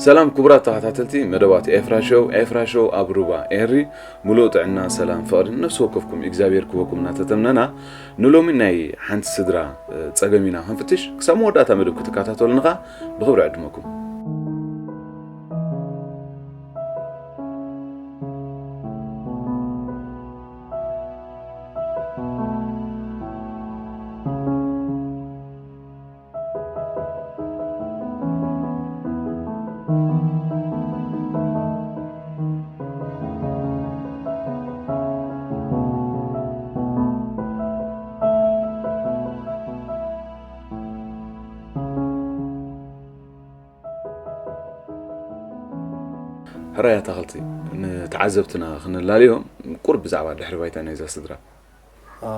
ሰላም ክቡራት ተኸታተልቲ መደባት ኤፍራ ሾው። ኤፍራ ሾው ኣብ ሩባ ኤሪ። ሙሉእ ጥዕና፣ ሰላም፣ ፍቕሪ ነፍሲ ወከፍኩም እግዚኣብሔር ክህበኩም እናተተምነና፣ ንሎሚ ናይ ሓንቲ ስድራ፣ እ፣ ጸገም ኢና ክንፍትሽ። ክሳብ መወዳእታ መደብ ክትከታተሉና ከኣ ብኽብሪ ዕድመኩም። ሕራይ ኣታኽልቲ፣ ንተዓዘብትና ክነላልዮም ቁሩብ ብዛዕባ ድሕሪ ባይታ ናይዛ ስድራ። አ፣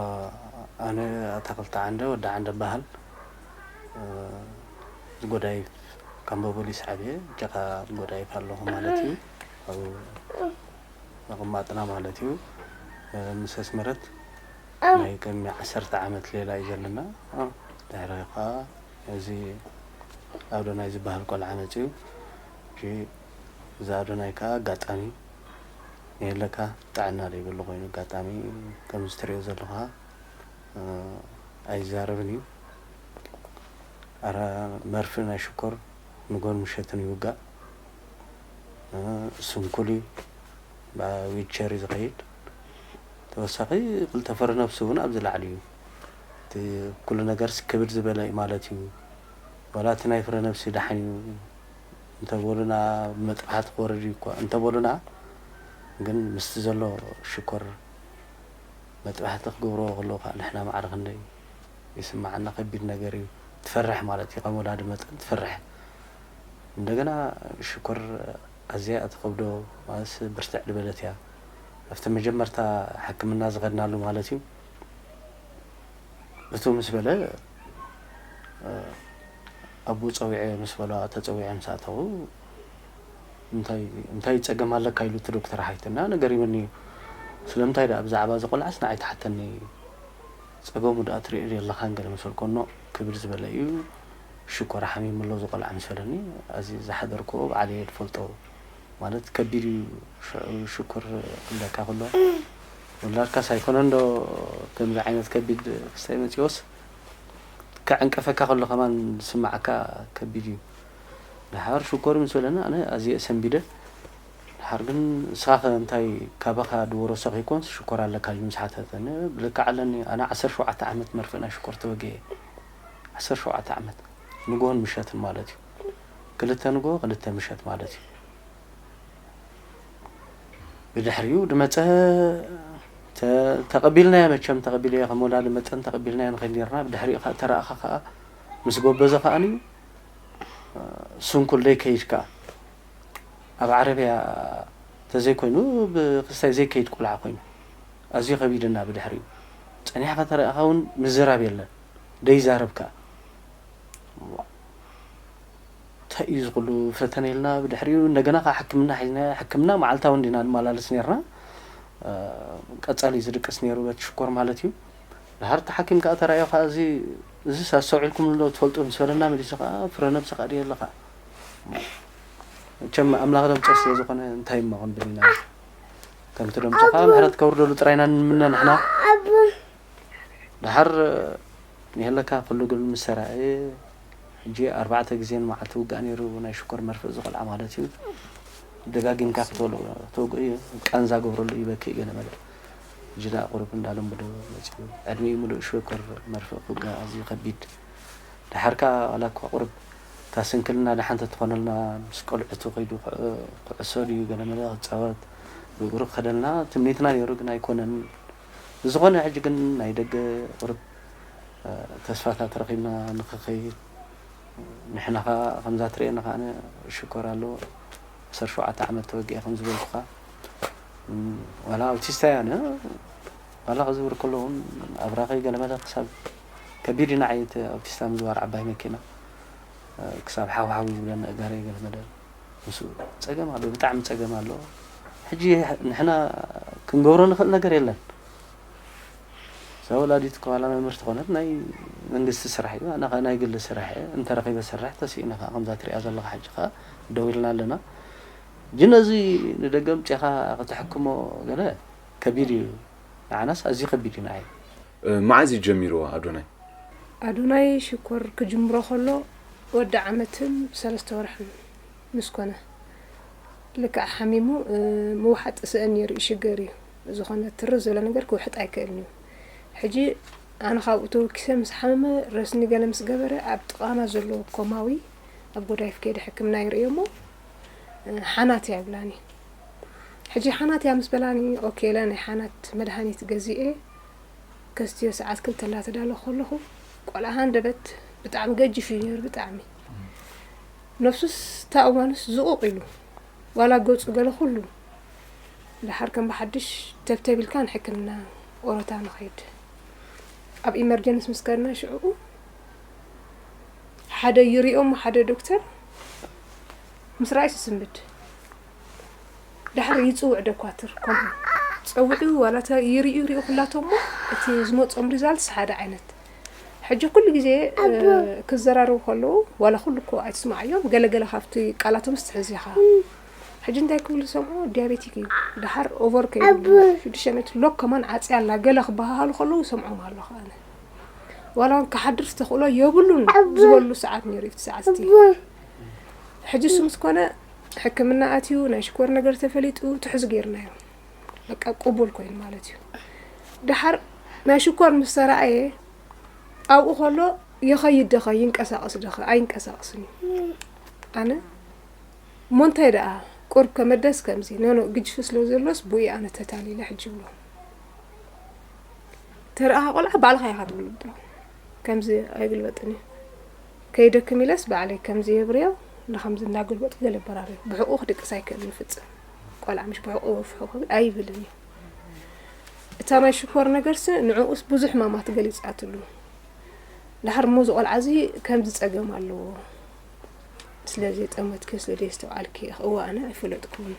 ኣነ ኣታኽልቲ ዓንደ፣ ወዲ ዓንደ እበሃል። እ፣ ዝጎዳይፍ ካምቦ ፖሊስ ዓብየ፣ ጀኻ ዝጎዳይፍ ኣለኹ ማለት እዩ። ኣብኡ መቐማጥና ማለት እዩ። እ፣ ምስ ኣስመረት ናይ ቅድሚ ዓሰርተ ዓመት ሌላ እዩ ዘለና። እ፣ ድሕሪ ኸዓ እዚ ኣዶናይ ዝበሃል ቆልዓ መፂኡ። እሺ፣ እዚ ኣዶናይ ከዓ ኣጋጣሚ የለካ ጥዕና ዘይብሉ ኮይኑ፣ ኣጋጣሚ ከምዚ ትሪኦ ዘለኻ፣ እ፣ ኣይዛረብን እዩ። ኣረ መርፍእ ናይ ሽኮር ንጎን ምሸትን ይውጋእ። እ፣ ስንኩል እዩ። ብዊልቸር እዩ ዝኸይድ። ተወሳኺ ክልተ ፍረ ነብሲ እውን ኣብዚ ላዕሊ እዩ። እቲ ኩሉ ነገርስ ክብድ ዝበለ እዩ ማለት እዩ። ዋላ እቲ ናይ ፍረ ነብሲ ደሓን እዩ እንተበሉና፣ መጥባሕቲ ክወርድ እዩ እኳ እንተበሉና፣ ግን ምስቲ ዘሎ ሽኮር መጥባሕቲ ክገብርዎ ከለዉ ከዓ ንሕና ማዕረ ክንደይ ይስምዓና፣ ከቢድ ነገር እዩ። ትፈርሕ ማለት እዩ፣ ከም ወላዲ መጠን ትፈርሕ። እንደገና ሽኮር ኣዝያ እትኸብዶ ማለት ብርትዕ ዝበለት እያ። ኣብቲ መጀመርታ ሕክምና ዝኸድናሉ ማለት እዩ። እቱ ምስ በለ፣ እ፣ ኣቦ ጸዊዐ ምስ በላ፣ ተጸዊዐ ምስ ኣተዉ፣ "እንታይ፣ እንታይ ጸገም ኣለካ?" ኢሉ እቲ ዶክተር ሓይትና ነገር ይብኒ እዩ። "ስለምንታይ ደኣ ብዛዕባ እዚ ቆልዓስ ንዓይ ትሓተኒ? ጸገሙ ደኣ ትርእዮ ኣለኻን?" ገለ ምስ በልኮ፣ "ኖ፣ ክብድ ዝበለ እዩ፣ ሽኮር ሓሚሙ ኣሎ እዚ ቆልዓ" ምስ በለኒ፣ እዚ ዝሓደርክዎ ባዕለየ ዝፈልጦ ማለት ከቢድ እዩ። ሽዑ ሽኮር ክብለካ ከሎ፣ ወላድካስ ኣይኮነን ዶ ከምዚ ዓይነት ከቢድ ክስታይ መጺኦስ፣ ከዕንቀፈካ ከሎ ከማን ዝስምዓካ ከቢድ እዩ። ደሓር ሽኮር ምስ በለኒ፣ ኣነ ኣዝየ ሰንቢደ። ደሓር ግን ንስኻ ከ እንታይ ካባኻ ዝወረሶ ከይኮንስ ሽኮር ኣለካ እዩ ምስ ሓተተኒ፣ ብልክዕ ኣለኒ። ኣነ ዓሰርተ ሸውዓተ ዓመት መርፍእ ናይ ሽኮር ተወጊኤ። ዓሰርተ ሸውዓተ ዓመት፣ ንግሆን ምሸትን ማለት እዩ። ክልተ ንግሆ፣ ክልተ ምሸት ማለት እዩ። ብድሕሪኡ ድመጸ ተ-፣ ተቐቢልናዮ፣ መቸም ተቐቢለዮ፣ ከም ወላዲ መጠን ተቐቢልናዮ ንኸይድ ኔርና። ብድሕሪኡ ከኣ ተረኣኻ ከኣ ምስ ጎበዘ ከኣኒ፣ እ፣ ስንኩል ደይከይድ ከኣ ኣብ ዓረብያ ተዘይኮይኑ ብክስታይ ዘይከይድ ቆልዓ ኮይኑ ኣዝዩ ከቢድና። ብድሕሪኡ ጸኒሕካ ተረኣኻ እውን ምዝራብ የለን፣ ደይዛረብ ከኣ። እንታይ እዩ እዚ ኩሉ ፈተነ ኢልና፣ ብድሕሪኡ እንደገና ከዓ ሕክምና ሒዝና፣ ሕክምና መዓልታዊ እንዲና ንመላለስ ነርና። እ፣ ቀጻሊ እዩ ዝድቅስ ነይሩ በቲ ሽኮር ማለት እዩ። ድሓር እቲ ሓኪም ከዓ ተራእዮ ከዓ፣ እዚ፣ እዚስ ኣስተውዒልኩምሉ ዶ ትፈልጡ ምስ በለና፣ መሊሱ ከዓ ፍረ ነብሲ ከዓ ድየ ኣለኻ። መቸም ኣምላኽ ደምጾ ስለ ዝኾነ እንታይ እሞ ክንብል ኢና። ከምቲ ደምጾ ከዓ ምሕረት ከውርደሉ ጥራይ ኢና ንምነ ንሕና። ደሓር ንሄለካ ኩሉ ግን ምስ ተራእየ፣ ሕጂ ኣርባዕተ ግዜ ንመዓልቲ ውጋእ ነይሩ፣ ናይ ሽኮር መርፍእ ዝቆልዓ ማለት እዩ። ደጋጊምካ ክትበልዖ ተወግኦ እዩ፣ ቃንዛ ገብረሉ እዩ፣ ይበክእ ገለ መለ። ሕጂ ደኣ ቁሩብ እንዳለመዶ መጺኡ፣ ዕድሚኡ ምሉእ ሽኮር መርፍእ ክውጋእ ኣዝዩ ከቢድ። ደሓር ከኣ ዋላ እኳ ቁሩብ እታ ስንክልና ደሓን ተትኾነልና፣ ምስ ቆልዑቱ ከይዱ ክዕ-፣ ክዕሶ ድዩ ገለ መለ ክጻወት፣ ብእግሩ ክኸደልና ትምኒትና ነይሩ፣ ግን ኣይኮነን። ብዝኾነ ሕጂ ግን ናይ ደገ ቁሩብ፣ እ፣ ተስፋታት ረኺብና ንኽኸይድ፣ ንሕና ኸኣ ከምዛ ትርእየኒ ከኣ ኣነ ሽኮር ኣሎ፣ ዓሰርተ ሸውዓተ ዓመት ተወጊአ ከም ዝበልኩኻ፣ እም፣ ዋላ ኣውቲስታ እያ ኣነ፣ ዋላ ክዝውር ከሎ እውን ኣብራኸይ ገለመለ ክሳብ ከቢድ እዩ ንዓይ እቲ ኣውቲስታ ምዝዋር ዓባይ መኪና፣ እ፣ ክሳብ ሓውሓው እዩ ዝብለኒ ኣእጋረይ ገለመለ። ምስኡ ጸገም ኣሎ፣ ብጣዕሚ ጸገም ኣሎ። ሕጂ ንሕና ክንገብሮ ንኽእል ነገር የለን። እዛ ወላዲት ከዋላ መምህርቲ ኮነት ናይ መንግስቲ ስራሕ እዩ፣ ኣነ ኸ ናይ ግሊ ስራሕ እየ፣ እንተረኺበ ስራሕ ተስኢነ ከኣ ከምዛ ትሪኣ ዘለኻ ሕጂ ከኣ ደው ኢልና ኣለና። ግን እዚ ንደገ ኣምጺኻ ከተሕክሞ ገለ ከቢድ እዩ፣ ንዓናስ ኣዝዩ ከቢድ እዩ ንዓይ። መዓዝ እዩ ጀሚርዎ ኣዶናይ? ኣዶናይ ሽኮር ክጅምሮ ከሎ ወዲ ዓመትን ሰለስተ ወርሕን ምስ ኮነ ልክዕ ሓሚሙ ምውሓጥ ስእን ነይሩ ይሽገር እዩ። ዝኾነ ትርር ዝበለ ነገር ክውሕጥ ኣይክእልን እዩ። ሕጂ ኣነ ካብኡ ተወኪሰ ምስ ሓመመ ረስኒ ገለ ምስ ገበረ ኣብ ጥቓና ዘሎ ኮማዊ ኣብ ጎዳይፍ ከይደ ሕክምና ይርእዮ እሞ ሓናት እያ ይብላኒ። ሕጂ ሓናት እያ ምስ በላኒ ኦኬ ኢለ ናይ ሓናት መድሃኒት ገዚኤ ከስትዮ ሰዓት ክልተ እንዳተዳለኹ ከለኹ ቆልዓ ሃንደበት ብጣዕሚ ገጅፍ እዩ ነይሩ ብጣዕሚ ነፍሱስ እታ እዋንስ ዝቑቕ ኢሉ ዋላ ገፁ ገለ ኩሉ ድሓር ከም ብሓድሽ ተብተብ ኢልካ ንሕክምና ኦሮታ ንኸይድ ኣብ ኢመርጀንስ ምስ ከድና ሽዕኡ ሓደ ይሪኦም ሓደ ዶክተር ምስ ራእይ ስስንብድ ድሕሪ ይፅውዕ ደኳትር ከምኡ ፀውዑ ዋላ ይርእዩ ይርእዩ ኩላቶም እሞ እቲ ዝመፆም ሪዛልትስ ሓደ ዓይነት ሕጂ ኩሉ ግዜ ክዘራረቡ ከለዉ ዋላ ኩሉ እኮ ኣይትስማዓዮም ገለገለ ካብቲ ቃላቶም ስትሕዝ ኢኻ ሕጂ እንታይ ክብሉ ዝሰምዑ ዲያቤቲክ እዩ ድሓር ኦቨር ከይብሉ ሽዱሽተ ሜትር ሎክ ከማን ዓፅያ ኣላ ገለ ክበሃሃሉ ከለዉ ይሰምዖም ኣለኹ ኣነ ዋላ እውን ክሓድር ዝተኽእሎ የብሉን ዝበሉ ሰዓት ነይሩ እቲ ሰዓት እቲ ሕጂ እሱ ምስ ኮነ ሕክምና ኣትዩ ናይ ሽኮር ነገር ተፈሊጡ ትሕዚ ገይርናዮ በቃ ቅቡል ኮይኑ ማለት እዩ ድሓር ናይ ሽኮር ምስ ተረኣየ ኣብኡ ከሎ ይኸይድ ደኸ ይንቀሳቐስ ደኸ ኣይንቀሳቐስን እዩ ኣነ እሞ እንታይ ደኣ ቁርብ ከመደስ ከምዚ ኖኖ ግጅፊ ስለ ዘሎስ ብኡ ኣነ ተታሊለ ሕጂ ብሎ ተረኣኻ ቆልዓ ባዕልኻ ኢኻ ትግልብጦ ከምዚ ኣይግልበጥን እዩ ከይደክም ኢለስ ባዕለይ ከምዚ የብርዮ ንከምዚ እንዳገልበጥኩ ገለ በራርዮ ብሕቁ ክድቅስ ኣይክእልን ይፍፅም ቆልዓ ምሽ ብሕቁ ወፍሑ ክብል ኣይብልን እዩ እታ ናይ ሽኮር ነገርሲ ንዕኡስ ብዙሕ ሕማማት ገሊፃትሉ ድሓር እሞ እዚ ቆልዓ እዚ ከምዚ ፀገም ኣለዎ ስለ ዘይጠመትኪ ስለ ዘይስተውዓልኪ እዋ ኣነ ኣይፈለጥኩን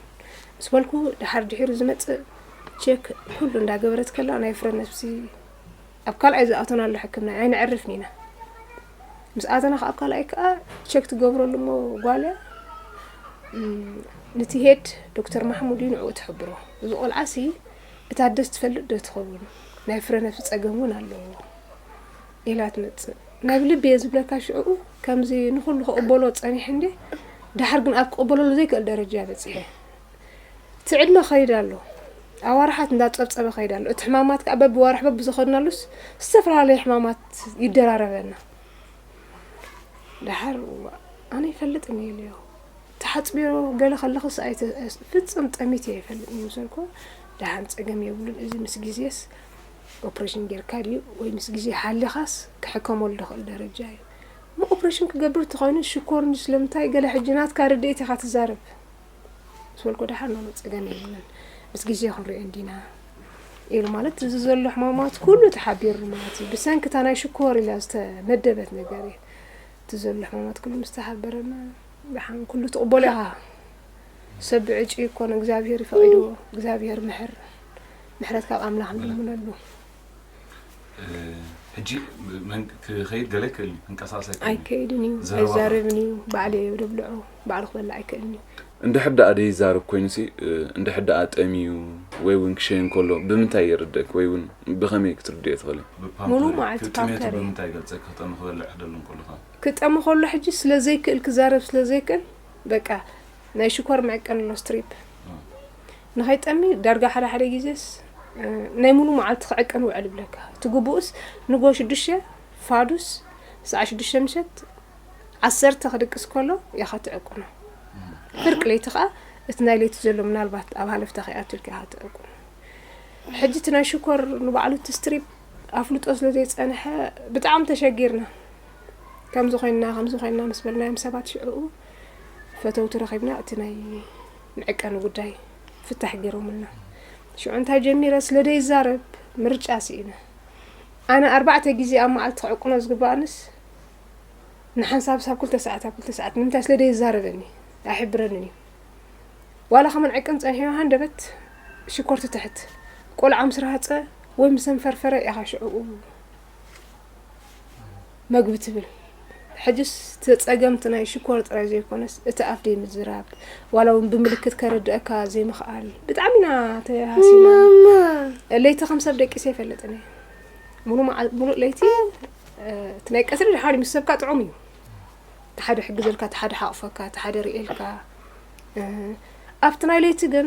ምስ በልኩ ድሓር ድሒሩ ዝመፅእ ቼክ ኩሉ እንዳገበረት ከላ ናይ ፍረ ነብሲ ኣብ ካልኣይ ዝኣተናሉ ሕክምና ኣይነዕርፍን ኢና ምስ ኣተና ካብ ካልኣይ ከዓ ቸክ ትገብረሉ እሞ ጓልያ ንቲ ሄድ ዶክተር ማሕሙድ እዩ ንዕኡ ትሕብሮ እዚ ቆልዓ ሲ እታ ደስ ትፈልጥ ዶ ትኸውን ናይ ፍረ ነብሲ ፀገም እውን ኣለዎ ኢላ ትመፅእ ናይ ብልቢ እየ ዝብለካ ሽዕኡ ከምዚ ንኩሉ ክቕበሎ ፀኒሐ እንዴ ድሓር ግን ኣብ ክቕበለሉ ዘይክእል ደረጃ በፂሐ እቲ ዕድመ ከይድ ኣሎ ኣዋርሓት እንዳፀብፀበ ከይድ ኣሎ እቲ ሕማማት ከዓ በብዋርሕ በብዝኸድናሉስ ዝተፈላለዩ ሕማማት ይደራረበና ድሓር ኣነ ይፈልጥ እየ ኢለዮ ተሓፅብዮ ገለ ከለኽስ ኣይተ ፍፅም ጠሚት እየ ይፈልጥ እየ ምሰልኮ ደሓን ፀገም የብሉን እዚ ምስ ግዜስ ኦፕሬሽን ጌርካ ድዩ ወይ ምስ ግዜ ሓሊኻስ ክሕከመሉ ዝኽእል ደረጃ እዩ እሞ ኦፕሬሽን ክገብር ተኾይኑ ሽኮርኒ ስለምንታይ ገለ ሕጂ ናትካ ርድኢት ኢኻ ትዛረብ ምስ በልኮ ደሓን ኖኖ ፀገም የብሉን ምስ ግዜ ክንሪኦ እንዲና ኢሉ ማለት እዚ ዘሎ ሕማማት ኩሉ ተሓቢሩ ማለት እዩ ብሰንኪ እታ ናይ ሽኮር ኢላ ዝተመደበት ነገር እዩ እቲ ዘሎ ሕማማት ኩሉ ምስ ተሓበረና ደሓን ኩሉ ትቕበሎ ኢኻ ሰብ ብዕጭ ይኮነ እግዚኣብሄር ይፈቒድዎ እግዚኣብሄር ምሕር ምሕረት ካብ ኣምላኽ ንልምነሉ ሕጂ ክኸይድ ገለ ይክእል እዩ ክንቀሳቀስ ኣይክእል እዩ። ኣይከይድን እዩ ዘረባ ኣይዛረብን እዩ ባዕሉ እዩ ደብልዑ ባዕሉ ክበልዕ ኣይክእልን እዩ እንድሕር ደኣ ደይዛረብ ኮይኑሲ እንድሕር ደኣ ጠምዩ ወይ እውን ክሸይን ከሎ ብምንታይ የርደክ ወይ እውን ብኸመይ ክትርድዮ ትኽእል? ብፓምፕ ሙሉ መዓልቲ ክትጥምየቱ ፓምፐር እዩ። ብምንታይ ይገልጸክ ክጠሚ ክበልዕ ክደሉ እንከሎ ከ? ክጠሚ ከሎ ሕጂ ስለ ዘይክእል ክዛረብ ስለ ዘይክእል በቃ ናይ ሽኮር መዕቀኒ ኣሎ ስትሪፕ ንኸይጠሚ ዳርጋ ሓደ ሓደ ግዜስ ናይ ሙሉ መዓልቲ ክዕቀን ውዕል ይብለካ እቲ ግቡኡስ ንጎ ሽዱሽተ ፋዱስ ሰዓ ሽዱሽተ ምሸት ዓሰርተ ክድቅስ ከሎ ኢኻ ትዕቅኖ ፍርቂ ለይቲ ከዓ እቲ ናይ ለይቲ ዘሎ ምናልባት ኣብ ሃለፍታ ከይኣትልካ ኢኻ ትዕቅኖ ሕጂ እቲ ናይ ሽኮር ንባዕሉ እቲ ስትሪፕ ኣፍልጦ ስለ ዘይፀንሐ ብጣዕሚ ተሸጊርና ከምዚ ኮይንና ከምዚ ኮይንና ምስ በልናዮም ሰባት ሽዕኡ ፈተውቲ ረኺብና እቲ ናይ መዕቀኒ ጉዳይ ፍታሕ ገይሮምልና ሽዑ እንታይ ጀሚረ ስለ ደይዛረብ ምርጫ ስኢነ ኣነ ኣርባዕተ ግዜ ኣብ መዓልቲ ክዕቅኖ ዝግባኣንስ ንሓንሳብ ሳብ ክልተ ሰዓት ኣብ ክልተ ሰዓት ንምንታይ ስለ ደይዛረበኒ ኣይሕብረንን እዩ ዋላ ከመን ዕቅን ጸኒሕና ሃንደበት ሽኮር ትትሕት። ቆልዓ ምስ ረሃጸ ወይ ምስ ኣንፈርፈረ ኢኻ ሽዕኡ መግቢ ትብል። ሕጅስ እቲ ጸገም እቲ ናይ ሽኮር ጥራይ ዘይኮነስ እቲ ኣፍ ደይ ምዝራብ፣ ዋላ እውን ብምልክት ከረድአካ ዘይምኽኣል ብጣዕሚ ኢና ተሃሲና። ለይቲ ከም ሰብ ደቂሰ ኣይፈልጥን እየ። ሙሉእ መዓ- ሙሉእ ለይቲ እቲ ናይ ቀትሪ ድሓር ምስ ሰብካ ጥዑም እዩ። እቲ ሓደ ሕግዘልካ፣ እቲ ሓደ ሓቕፈካ፣ እቲ ሓደ ርእየልካ። ኣብቲ ናይ ለይቲ ግን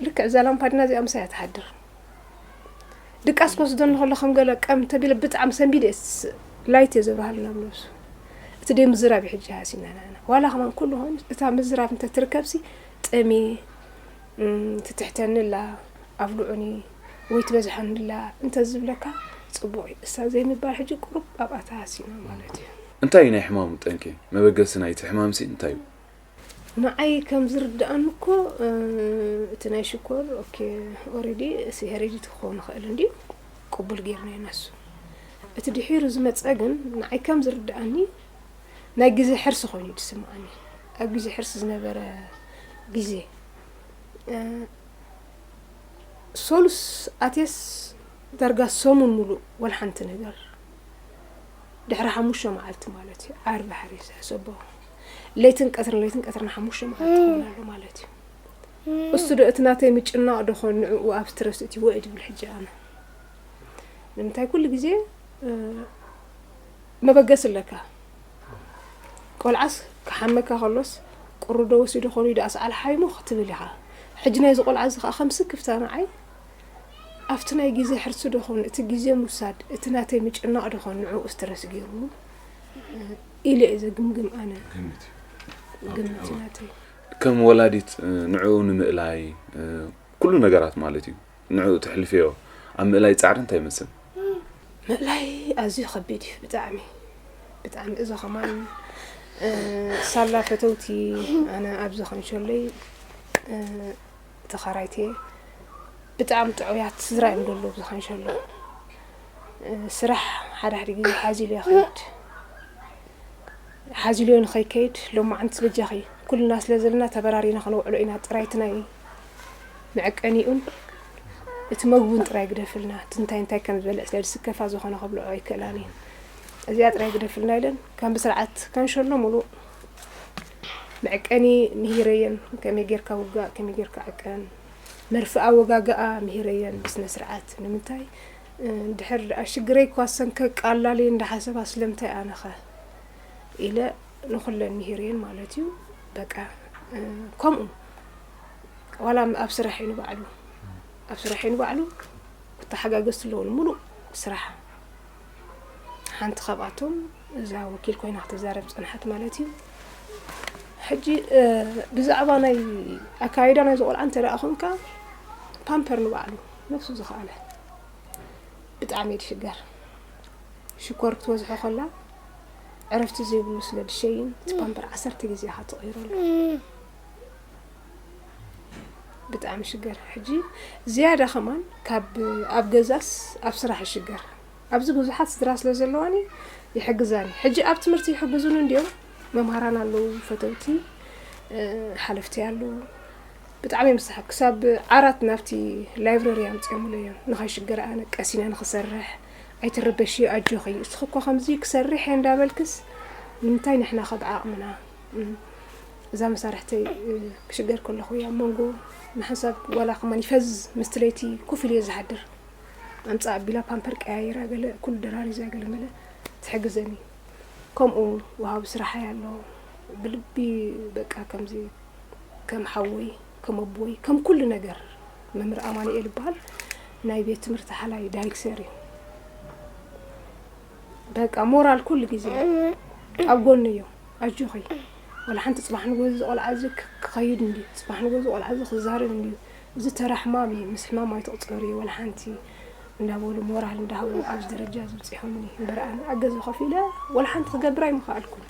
ልክዕ እዛ ላምፓዲና እዚኣ ምሳይ እያ ትሓድር። ድቃስ ክወስደኒ ከሎ ከም ገለ ቀም ተቢለ ብጣዕሚ ሰንቢደ እየ ላይት እየ ዘብርሃሉ ናብ ነብሱ። እቲ ደይ ምዝራብ እዩ ሕጂ ሃሲና ናና። ዋላ ከማን ኩሉ ኾይኑ እታ ምዝራብ እንተ ትርከብሲ ጠሜ ትትሕተኒ ኣላ ኣብልዑኒ ወይ ትበዝሐኒ ኣላ እንተ ዝብለካ ጽቡቕ እዩ። እሳ ዘይምባል ሕጂ ቁሩብ ኣብኣ ተሃሲና ማለት እዩ። እንታይ እዩ ናይ ሕማሙ ጠንቂ? መበገሲ ናይቲ ሕማምሲ እንታይ እዩ? ንዓይ ከም ዝርድኣኒ እኮ እቲ ናይ ሽኮር ኦኬ ኦረዲ ሄሬዲቲ ክኸውን ይኽእል እንዲ ቅቡል ጌርና ኢና እሱ። እቲ ድሒሩ ዝመፀ ግን ንዓይ ከም ዝርድኣኒ ናይ ግዜ ሕርሲ ኮይኑ እዩ ዝስምዓኒ። ኣብ ግዜ ሕርሲ ዝነበረ ግዜ ሶሉስ ኣትየስ ዳርጋ ሰሙን ሙሉእ ወላ ሓንቲ ነገር ድሕሪ ሓሙሽተ መዓልቲ ማለት እዩ። ዓርቢ ሓሪሰ ሕሰቦ ለይትን ቀትርን ለይትን ቀትርን ሓሙሽተ መዓልቲ ክኾን ኣሎ ማለት እዩ። እሱ ዶ እቲ ናተይ ምጭናቕ ዶ ኾን ንዕኡ ኣብ ስትረስ እትዎ እየ ድብል ሕጂ ኣነ። ንምንታይ ኩሉ ግዜ መበገሲ ኣለካ። ቆልዓስ ክሓመካ ከሎስ ቁሪ ዶ ወሲዱ ኾን እዩ ደኣ ሰዓል ሓይሙ ክትብል ኢኻ። ሕጂ ናይዚ ቆልዓ እዚ ከዓ ከም ስክፍታ ንዓይ ኣብቲ ናይ ግዜ ሕርሲ ዶ ኾን እቲ ግዜ ምውሳድ እቲ ናተይ ምጭናቕ ዶ ኾን ንዕኡ ስትረስ ገይሩ ኢለ እየ ዘግምግም ኣነ። ግምት ናተይ። ከም ወላዲት ንዕኡ ንምእላይ ኩሉ ነገራት ማለት እዩ። ንዕኡ ተሕልፍዮ ኣብ ምእላይ ጻዕሪ እንታይ ይመስል? ምእላይ ኣዝዩ ከቢድ እዩ ብጣዕሚ ብጣዕሚ። እዚ ከማን ሳላ ፈተውቲ ኣነ ኣብዚ ከንሸለይ ተኻራይቴ ብጣዕሚ ጥዑያት ስድራ እዮም ዘለዉ ኣብዚ ከንሸሎ። ስራሕ ሓደ ሓደ ግዜ ሓዚሉ ይኸይድ። ሓዚልዮ ንኸይከይድ ሎማዓንቲ በጃኺ ኩልና ስለ ዘለና ተበራሪና ክነውዕሎ ኢና ጥራይ እቲ ናይ መዐቀኒኡን እቲ መግቡን ጥራይ ግደፍልና። እቲ እንታይ እንታይ ከም ዝበልዕ ስለ ዝስከፋ ዝኾነ ከብልዖ ኣይክእላን እየን። እዚኣ ጥራይ ግደፍልና ኢለን ከም ብስርዓት ከንሸሎ ሙሉእ መዐቀኒ ምሂረየን ከመይ ጌርካ ውጋእ ከመይ ጌርካ ዕቀን መርፍእ ኣወጋግኣ ምሂረየን ብስነ ስርዓት ንምንታይ ድሕር ደኣ ሽግረይ እኳ ሰንከ ቃላልየ እንዳሓሰባ ስለምንታይ ኣነኸ ኢለ ንኹለን ምሂረየን ማለት እዩ። በቃ ከምኡ ዋላ ኣብ ስራሕ እዩ ንባዕሉ ኣብ ስራሕ እዩ ንባዕሉ ክተሓጋገዝቲ ኣለዎ ንሙሉእ ስራሕ። ሓንቲ ካብኣቶም እዛ ወኪል ኮይና ክትዛረብ ዝፀንሓት ማለት እዩ። ሕጂ ብዛዕባ ናይ ኣካይዳ ናይ ዝቆልዓ እንተ ደኣ ኮንካ ፓምፐር ንባዕሉ ነብሱ ዝኸኣለ ብጣዕሚ እዩ ድሽገር። ሽኮር ክትበዝሖ ከላ ዕረፍቲ ዘይብሉ ስለ ድሸይን እቲ ፓምፐር ዓሰርተ ግዜ ኢኻ ትቕይረሉ። ብጣዕሚ ሽገር ሕጂ ዝያዳ ከማን ካብ ኣብ ገዛስ ኣብ ስራሕ ይሽገር። ኣብዚ ብዙሓት ስድራ ስለ ዘለዋኒ ይሕግዛኒ። ሕጂ ኣብ ትምህርቲ ይሕግዙኒ እንድዮም መምሃራን ኣለዉ ፈተውቲ ሓለፍቲ ኣለዉ። ብጣዕሚ እዮም ዝስሓብ ክሳብ ዓራት ናብቲ ላይብረሪ ኣምፅኦምሉ እዮም ንኸይሽገር ኣነ ቀሲነ ንኽሰርሕ ኣይትረበሺ ኣጆኺ እስኺ እኮ ከምዚ ክሰርሕ እየ እንዳበልክስ ንምንታይ ንሕና ከ ብዓቕምና እዛ መሳርሕተይ ክሽገር ከለኹ እያ ኣብ መንጎ ንሓንሳብ ዋላ ከማን ይፈዝ ምስቲ ለይቲ ኮፍ ኢለ እየ ዝሓድር ኣምፃ ኣቢላ ፓምፐር ቀያይራ ገለ ኩሉ ደራሪዛ ገለ መለ ትሕግዘኒ ከምኡ ወሃቢ ስራሓይ ኣሎ ብልቢ በቃ ከምዚ ከም ሓወይ ከም ኣቦይ ከም ኩሉ ነገር መምህር ኣማኑኤል ይበሃል ናይ ቤት ትምህርቲ ሓላይ ዳይክሰር እዩ በቃ ሞራል ኩሉ ግዜ ኣብ ጎኒ እዩ ኣጆኺ ወላ ሓንቲ ፅባሕ ንጎ እዚ ቆልዓ እዚ ክኸይድ እንዲ ፅባሕ ንጎ እዚ ቆልዓ እዚ ክዛረብ እንዲ እዚ ተራ ሕማም እዩ ምስ ሕማም ኣይትቕፀሪ ወላ ሓንቲ እንዳበሉ ሞራል እንዳሃቡ ኣብዚ ደረጃ እዚ ብፂሖምኒ እምበር ኣነ ኣብ ገዛ ኮፍ ኢለ ወላ ሓንቲ ክገብር ኣይምኸኣልኩን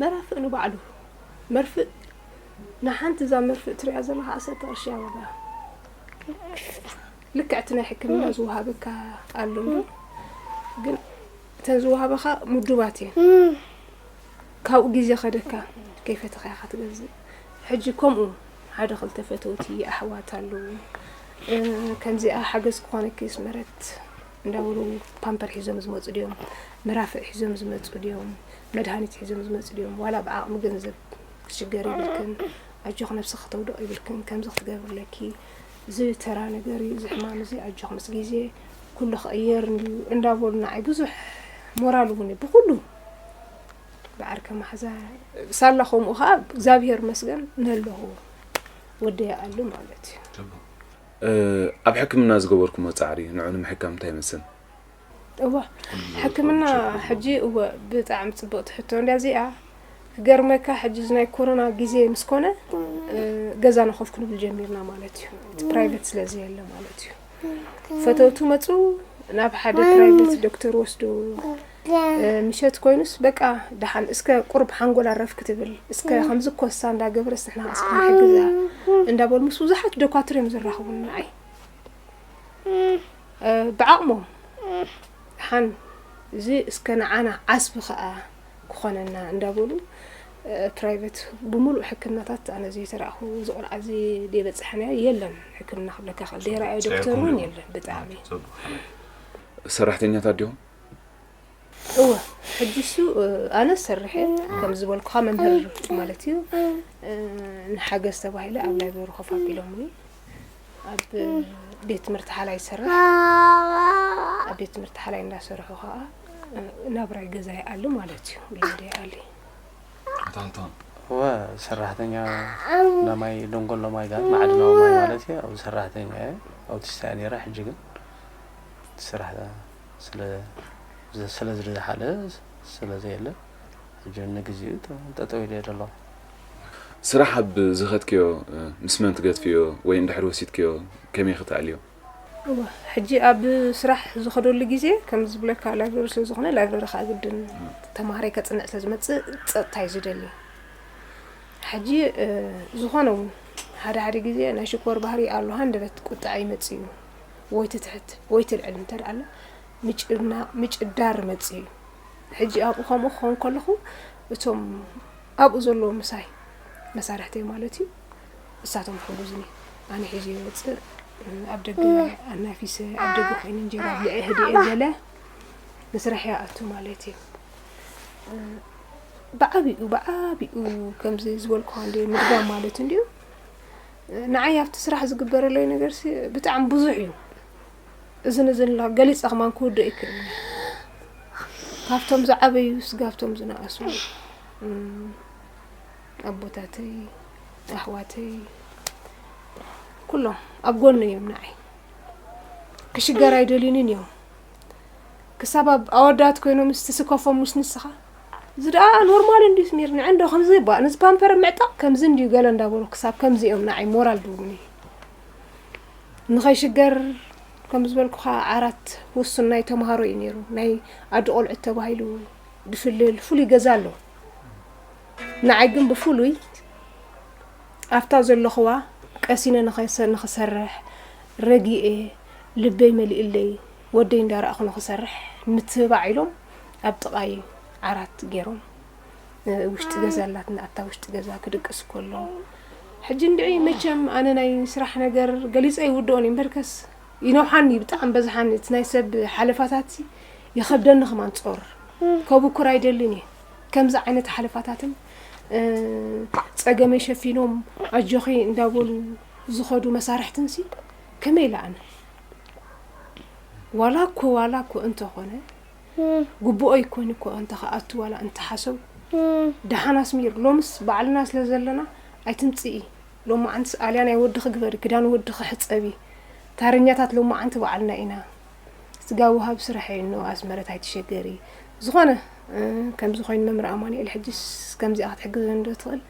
መራፍእ ንባዕሉ መርፍእ ንሓንቲ እዛ መርፍእ ትሪኣ ዘለኻ ዓሰርተ ቅርሺ እያ ዋጋ ልክዕ እቲ ናይ ሕክምና ዝወሃበካ ኣሎ ግን እተን ዝወሃበኻ ምዱባት እየን ካብኡ ግዜ ከደካ ከይፈተኻ ኢኻ ትገዝእ። ሕጂ ከምኡ ሓደ ክልተ ፈተውቲ ኣሕዋት ኣለዉ። እ፣ ከምዚኣ ሓገዝ ክኾነኪ ስመረት እንዳበሉ ፓምፐር ሒዞም ዝመፁ ድዮም? መራፍእ ሒዞም ዝመፁ ድዮም? መድሃኒት ሒዞም ዝመፁ ድዮም? ዋላ ብዓቕሚ ገንዘብ ክትሽገር ይብልክን፣ ኣጆኽ ነብስኺ ከተውድቕ ይብልክን፣ ከምዚ ክትገብርለኪ እዚ ተራ ነገር እዩ፣ እዚ ሕማም እዚ ኣጆኽ ምስ ግዜ ኩሉ ክቕየር እንድዩ እንዳበሉ ንዓይ ብዙሕ ሞራል እውን እዩ ብኩሉ ብዓርከ ማሕዛ ሳላ ከምኡ ኸዓ እግዚኣብሔር መስገን ነለኹ ወደይ ኣሉ ማለት እዩ። እ፣ ኣብ ሕክምና ዝገበርኩሞ ጻዕሪ ንዑ ንምሕካም እንታይ ይመስል? እወ ሕክምና ሕጂ እወ ብጣዕሚ ጽብቕቲ ሕቶ እንድያ እዚኣ። ክገርመካ ሕጂ እዚ ናይ ኮሮና ግዜ ምስ ኮነ እ፣ ገዛና ኮፍ ክንብል ጀሚርና ማለት እዩ። እቲ ፕራይቬት ስለ ዘየለ ማለት እዩ። ፈተውቱ መጹ ናብ ሓደ ፕራይቬት ዶክተር ወስዱ እ፣ ምሸት ኮይኑስ በቃ ደሓን እስከ ቁሩብ ሓንጎል ኣረፍ ክትብል እስከ ከምዚ ኮሳ እንዳገበረስ ንሕና እስከ ንሕግዛ እንዳበሉ ምስ ብዙሓት ደኳትር እዮም ዝራኸቡኒ ንዓይ እ፣ ብዓቕሞም ደሓን እዚ እስከ ንዓና ዓስቢ ከዓ ክኾነና እንዳበሉ እ፣ ፕራይቬት ብምሉእ ሕክምናታት ኣነ ዘይተረእኹ እዚ ቆልዓ እዚ ደይበፅሐናዮ የለን ሕክምና ክብለካ ክእል ደይረኣዮ ዶክተር እውን የለን ብጣዕሚ ሰራሕተኛታት ዲኹም? እወ ሕጂ እሱ እ፣ ኣነ ሰርሕ እየ ከም ዝበልኩኻ መምህር ማለት እዩ እ፣ ንሓገዝ ተባሂለ ኣብ ላይብረሪ ኮፍ ኣቢሎምኒ ኣብ ቤት ትምህርቲ ሓላይ ይሰርሕ ኣብ ቤት ትምህርቲ ሓላይ እንዳሰርሑ ከዓ እ፣ ናብራይ ገዛ ይኣሉ ማለት እዩ ልምዲ ይኣሊ ኣታንታን እወ ሰራሕተኛ ናይ ማይ ደንጎሎ ማይ ጋር ማዕድናዊ ማይ ማለት እዩ ኣብ ሰራሕተኛ እየ ኣውቲስታ እየ ነይረ ሕጂ ግን እቲ ስራሕ ስለ ስለ ዝደሓለ ስለ ዘየለ ሕጂ ንግዚኡ ጠጠው ኢለ ዘሎ ስራሕ ኣብ ዝኸድክዮ ምስ መን ትገድፍዮ ወይ እንድሕር ወሲድክዮ ከመይ ክትኣልዮ? እወ ሕጂ ኣብ ስራሕ ዝኸደሉ ግዜ ከም ዝብለካ ላይብረሪ ስለ ዝኾነ ላይብረሪ ከዓ ግድን ተማሃራይ ከፅንዕ ስለ ዝመፅእ ፀጥታ እዩ ዝደሊ። ሕጂ እ፣ ዝኾነ እውን ሓደ ሓደ ግዜ ናይ ሽኮር ባህሪ ኣሎ ሃንደበት ቁጥዐ ይመፅእ እዩ ወይ ትትሕት ወይ ትልዕል እንተ ደኣ ኣላ ምጭድናቕ ምጭዳር ይመፅእ እዩ። ሕጂ ኣብኡ ከምኡ ክኸውን ከለኹ እቶም ኣብኡ ዘለዉ ምሳይ መሳርሕተይ ማለት እዩ እሳቶም ይሕግዙኒ ኣነ ሒዘ ይወፅእ ኣብ ደገ ኣናፊሰ ኣብ ደገ ኮይነ እንጀራ ኣብልዐ ህድኤ ገለ ንስራሕ ይኣቱ ማለት እዩ ብዓቢኡ ብዓቢኡ ከምዚ ዝበልኩኻ እንደ ምድጋም ማለት እንድዩ ንዓይ ኣብቲ ስራሕ ዝግበረለይ ነገር ብጣዕሚ ብዙሕ እዩ እዝን እዝን ኢልካ ገሊፀ ከማን ክውድእ ይክእል እዩ። ካብቶም ዝዓበዩ ስጋብቶም ዝነኣሱ እም፣ ኣቦታተይ ኣሕዋተይ ኩሎም ኣብ ጎኒ እዮም ንዓይ ክሽገር ኣይደልዩንን እዮም ክሳብ ኣብ ኣወዳት ኮይኖም ምስ ትስከፎም ምስ ንስኻ እዚ ደኣ ኖርማል እንድዩ ስሚር ንዕ እንዶ ከምዚ ይባእ ነዚ ፓምፐር ምዕጣቕ ከምዚ እንድዩ ገለ እንዳበሉ ክሳብ ከምዚ እዮም ንዓይ ሞራል ዝህቡኒ ንኸይሽገር ከም ዝበልኩኻ ዓራት ውሱን ናይ ተምሃሮ እዩ ነይሩ ናይ ኣዲ ቆልዑት ተባሂሉ ድፍልል ፍሉይ ገዛ ኣሎ ንዓይ ግን ብፍሉይ ኣብታ ዘለኹዋ ቀሲነ ንኸይሰ- ንኽሰርሕ ረጊኤ ልበይ መሊእለይ ወደይ እንዳረኣኹ ንኽሰርሕ ምትብባዕ ኢሎም ኣብ ጥቓይ ዓራት ገይሮም ውሽጢ ገዛ ኣላትና ኣብታ ውሽጢ ገዛ ክድቅስ ከሎ ሕጂ እንድዒ መቸም ኣነ ናይ ስራሕ ነገር ገሊፀ ይውድኦን እምበርከስ ይነውሓኒ ብጣዕሚ በዝሓኒ እቲ ናይ ሰብ ሓለፋታት ይኸብደኒ ከማን ፆር ከብኩር ኣይደልን እየ ከምዚ ዓይነት ሓለፋታትን ፀገመይ ሸፊኖም ኣጆኺ እንዳበሉ ዝኸዱ መሳርሕትንሲ ከመይ ኢለ ኣነ ዋላ እኮ ዋላ እኮ እንተኾነ ግቡኦ ይኮን እኮ እንተ ከኣቱ ዋላ እንተ ሓሰቡ ደሓን ኣስሚር ሎምስ ባዕልና ስለ ዘለና ኣይትምፅኢ ሎማዓንትስ ኣልያ ናይ ወድኺ ግበሪ ክዳን ወድኺ ሕፀቢ ታረኛታት ሎማዓንቲ ባዕልና ኢና ስጋ ውሃብ ስርሐይ እኖ ኣስመረት ኣይትሸገሪ ዝኾነ ከምዚ ኮይኑ መምህር ኣማኑኤል ሕጅስ ከምዚኣ ክትሕግዘን ዶ ትኽእል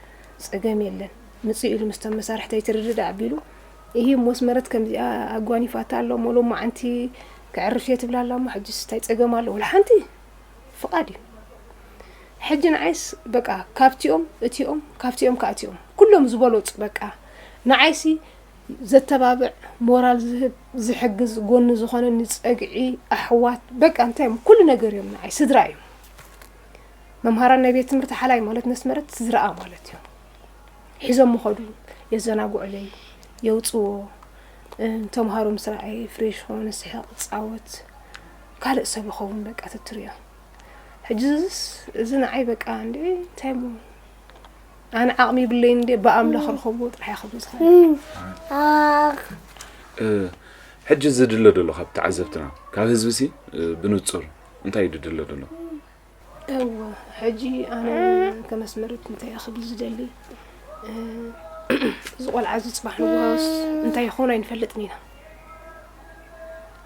ፀገም የለን ምፅእ ኢሉ ምስቶም መሳርሕተይ ትርድዳእ ኣቢሉ እሂ እሞ ኣስመረት ከምዚኣ ኣጓኒፋታ ኣሎ እሞ ሎማዓንቲ ከዕርፍ እየ ትብላ ኣላ እሞ ሕጅስ እንታይ ፀገም ኣሎ ወላ ሓንቲ ፍቓድ እዩ ሕጂ ንዓይስ በቃ ካብቲኦም እቲኦም ካብቲኦም ከዓ እቲኦም ኩሎም ዝበለፁ በቃ ንዓይሲ ዘተባብዕ ሞራል ዝህብ ዝሕግዝ ጎኒ ዝኾነኒ ፀግዒ ኣሕዋት በቃ እንታይ እዮም ኩሉ ነገር እዮም ንዓይ ስድራ እዮም መምሃራን ናይ ቤት ትምህርቲ ሓላይ ማለት መስመረት ዝረኣ ማለት እዩ። ሒዞም ምኸዱ፣ የዘናግዑለይ፣ የውፅዎ። እም፣ ተምሃሮ ምስ ረኣየ ፍሬሽ ኾን ስሕቕ ፃወት ካልእ ሰብ ይኸውን በቃ ትትሪኦ። ሕጂ እዚስ፣ እዚ ንዓይ በቃ እንዴ እንታይ ሞ ኣነ ዓቕሚ ይብለይ እንዴ ብኣምላኽ ክረኸቦ ጥራሕ ክብል ዝኽእል። እ፣ ሕጂ ዝድለ ዘሎ ካብ ተዓዘብትና ካብ ህዝቢ ሲ እ፣ ብንጹር እንታይ እዩ ድድለ ዘሎ? እወ፣ ሕጂ ኣነ ከመስመረት እንታይ ክብል ዝደሊ፣ እ፣ እዚ ቆልዓ እዚ ጽባሕ ንግሆስ እንታይ ይኸውን ኣይንፈልጥን ኢና።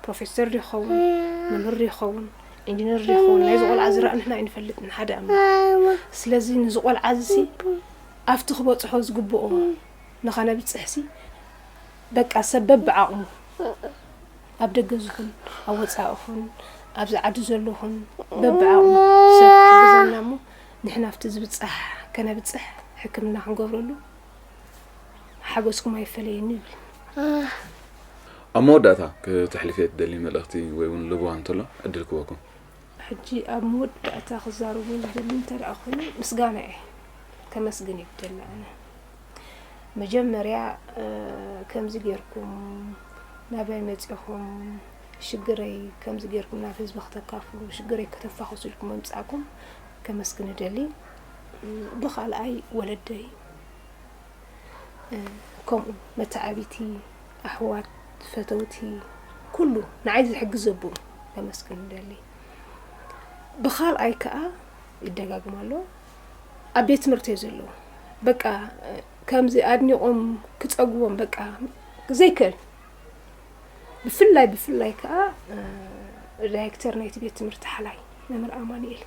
ፕሮፌሰር ዶ ይኸውን፣ መምህር ዶ ይኸውን፣ ኢንጂነር ዶ ይኸውን፣ ናይዚ ቆልዓ ዝረኣ ንሕና ኣይንፈልጥን ሓደ ኣምላኽ። ስለዚ ንዚ ቆልዓ እዚ ሲ ኣብቲ ክበጽሖ ዝግብኦ ንኸነብጽሕ ሲ በቃ ሰብ በብዓቕሙ ኣብ ደገ ዝኹን ኣብ ወጻኢ ኹን ኣብዚ ዓዲ ዘሎ ኹን በብዓቕሙ ሰብ ክሕግዘና እሞ ንሕና ኣብቲ ዝብጻሕ ከነብጽሕ ሕክምና ክንገብረሉ ሓገዝኩም ኣይፈለየኒ ይብል። ኣብ መወዳእታ ክተሕልፍዮ ትደሊ መልእኽቲ ወይ እውን ልብዋ እንተሎ ዕድል ክበኩም። ሕጂ ኣብ መወዳእታ ክዛረቦ ዝደሊ እንተ ደኣ ኮይኑ ምስጋና እየ ከመስግን እየ ዝደሊ ኣነ። መጀመርያ እ፣ ከምዚ ጌርኩም ናባይ መጺኹም ሽግረይ ከምዚ ጌርኩም ናብ ህዝቢ ክተካፍሉ ሽግረይ ከተፋኹሱ ኢልኩም ምምጻእኩም ከመስግን እደሊ። እ፣ ብኻልኣይ ወለደይ እ፣ ከምኡ መተዓቢቲ ኣሕዋት ፈተውቲ ኩሉ ንዓይ ዝሕግዝ ዘብኡ ከመስግን እደሊ። ብኻልኣይ ከኣ ይደጋግም ኣሎ ኣብ ቤት ትምህርቲ እዮም ዘለዉ በቃ እ፣ ከምዚ ኣድኒቖም ክጸግቦም በቃ ዘይክእል ብፍላይ ብፍላይ ከኣ እ፣ ዳይሬክተር ናይቲ ቤት ትምህርቲ ሓላይ መምህር ኣማኑኤል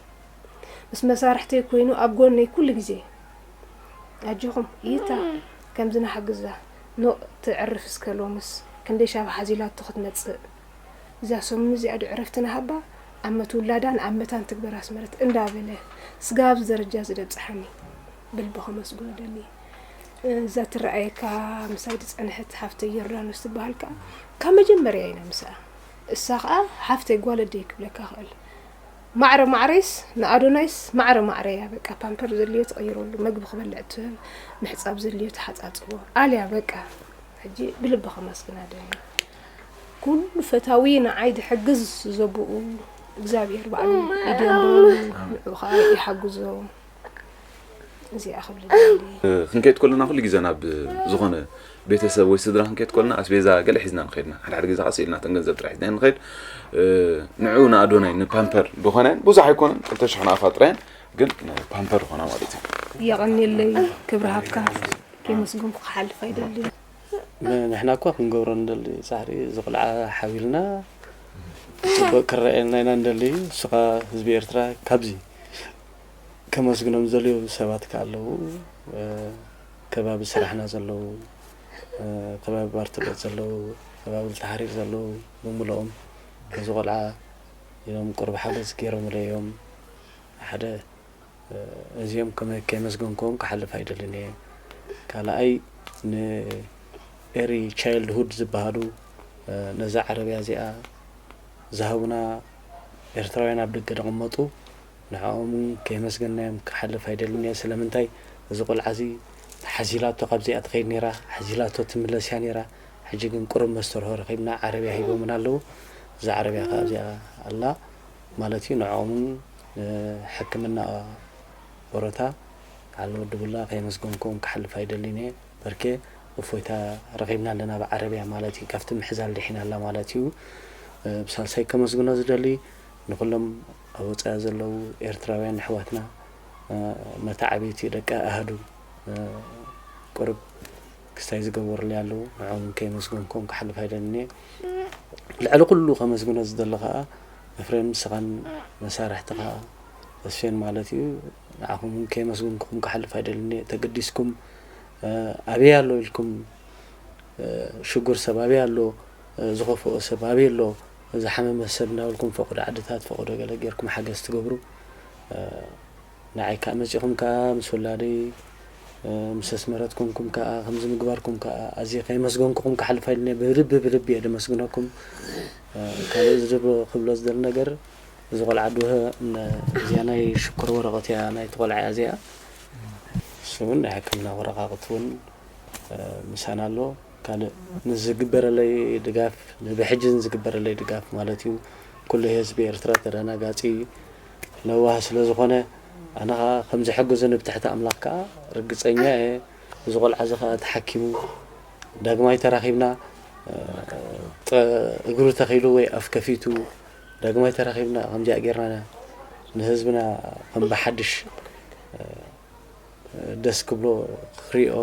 ምስ መሳርሕተይ ኮይኑ ኣብ ጎነይ ኩሉ ግዜ ኣጆኹም ይታ ከምዚ ንሓግዛ ኖእ ትዕርፍ እስከ ሎምስ ክንደይ ሻብ ሓዚላቶ ክትመጽእ እዛ ሰሙን እዚኣ ዶ ዕረፍቲ ንሃባ ኣመት ውላዳ ንኣመታን ትግበር ኣስመረት እንዳበለ ስጋብ ኣብዚ ደረጃ እዚ ደብጽሓኒ ብልቢ ከመስግኖ ደሊ እዛ ትረኣየካ ምሳይ ዝጸንሐት ሓፍተይ ዮርዳኖስ ትበሃል ከኣ ካብ መጀመርያ ኢና ምስኣ እሳ ከኣ ሓፍተይ ጓለደይ ክብለካ ክእል ማዕረ ማዕረይስ ንኣዶናይስ ማዕረ ማዕረ እያ በቃ ፓምፐር ዘድልዮ ትቕይረሉ መግቢ ክበልዕ ትህብ ምሕፃብ ዘድልዮ ትሓፃፅቦ ኣልያ በቃ ሕጂ ብልቢ ከመስግና ደሊ ኩሉ ፈታዊ ንዓይ ዝሕግዝ ዘብኡ እግዚኣብሔር ባዕሉ ይደንበሉ ንዑ ከዓ ይሓግዞ እዚኣ ክብል ደሊ ክንከይድ ከለና ኩሉ ግዜ ናብ ዝኾነ ቤተሰብ ወይ ስድራ ክንከይድ ከለና ኣስቤዛ ገለ ሒዝና ንኸይድና ሓደ ሓደ ግዜ ከዓ ስኢልና ተን ገንዘብ ጥራሕ ሒዝና ንኸይድ ንዑ ንኣዶናይ ንፓምፐር ዝኾነ ብዙሕ ኣይኮነን ክልተ ሽሕ ንኣፋ ጥራየን ግን ፓምፐር ኾና ማለት እዩ የቐንየለይ ክብሪ ሃብካ ከመስግንኩ ክሓልፍ ኣይደልን ንሕና እኳ ክንገብሮ ንደሊ ፃዕሪ እዚ ቆልዓ ሓቢልና ፅቡቅ ክረኣየልና ኢና ንደሊ እሱኻ ህዝቢ ኤርትራ ካብዚ ከመስግኖም ዝደልዩ ሰባት ከ ኣለዉ ከባቢ ስራሕና ዘለዉ ከባቢ ባርትሎት ዘለዉ ከባቢ ልተሓሪር ዘለዉ ብምልኦም እዚ ቆልዓ ኢሎም ቁሩብ ሓገዝ ገይሮምለይ እዮም ሓደ እዚኦም ከመ- ከየመስገንክዎም ክሓልፍ ኣይደልን እየ ካልኣይ ንኤሪ ቻይልድሁድ ዝበሃሉ ነዛ ዓረብያ እዚኣ ዝሃቡና ኤርትራውያን ኣብ ደገ ዝቕመጡ ንዕኦም እውን ከየመስገንናዮም ክሓልፍ ኣይደልን እየ ስለምንታይ እዚ ቆልዓ እዚ ሓዚላቶ ካብዚኣ ትኸይድ ነይራ ሓዚላቶ ትምለስ እያ ነይራ ሕጂ ግን ቁሩብ መስተርሆ ረኺብና ዓረብያ ሂቦምና ኣለዉ እዛ ዓረብያ ከዓ እዚኣ ኣላ ማለት እዩ ንዕኦምን ሕክምና ወረታ ዓለ ወዲ ቡላ ከየመስገንኩም ክሓልፍ ኣይደልን እየ በርኬ እፎይታ ረኺብና ኣለና ብዓረብያ ማለት እዩ ካብቲ ምሕዛል ድሒና ኣላ ማለት እዩ ብሳልሳይ ከመስግኖ ዝደሊ ንኩሎም ኣብ ወፃኢ ዘለዉ ኤርትራውያን ኣሕዋትና መተዓብይቲ ደቂ ኣህዱ ቁርብ ክስታይ ዝገበሩለይ ኣለዉ ንዕኦም ከየመስገንኩም ክሓልፍ ኣይደልን እየ ልዕሊ ኩሉ ከመስግኖ ዝደሊ ከዓ ኤፍሬም ንስኻን መሳርሕትኻ ተስፌን ማለት እዩ ንዓኹም እውን ከየመስግንኩኹም ክሓልፍ ኣይደልን እየ ተገዲስኩም ኣበይ ኣሎ ኢልኩም ሽጉር ሰብ ኣበይ ኣሎ ዝኸፍኦ ሰብ ኣበይ ኣሎ ዝሓመመ ሰብ እናበልኩም ፈቐዶ ዓድታት ፈቐዶ ገለ ጌርኩም ሓገዝ ትገብሩ ንዓይ ከዓ መፂኹም ከዓ ምስ ወላደይ ምስ ኣስመረት ኮንኩም ከዓ ከምዚ ምግባርኩም ከዓ ኣዝየ ከየመስገንኩኹም ክሓልፍ ኣይደልን እየ ብልቢ ብልቢ እየ ደመስግነኩም ካልእ ዝድብ ክብሎ ዝደሊ ነገር እዚ ቆልዓ ድወ እዚኣ ናይ ሽኮር ወረቐት እያ ናይቲ ቆልዓ እያ እዚኣ። እሱ እውን ናይ ሕክምና ወረቓቕቲ እውን ምሳና ኣሎ። ካልእ ንዝግበረለይ ድጋፍ፣ ንብሕጂ ንዝግበረለይ ድጋፍ ማለት እዩ። ኩሉ ህዝቢ ኤርትራ ተደናጋጺ ለዋህ ስለ ዝኾነ፣ ኣነ ኸዓ ከም ዝሕግዙኒ ብትሕቲ ኣምላኽ ከኣ ርግጸኛ እየ። እዚ ቆልዓ እዚ ኸዓ ተሓኪሙ ዳግማይ ተራኺብና፣ እ፣ ጠ-፣ እግሩ ተኺሉ ወይ ኣፍ ከፊቱ ዳግማይ ተራኺብና ከምዚኣ ጌርና ንህዝብና ከም ብሓድሽ፣ እ፣ ደስ ክብሎ ክሪኦ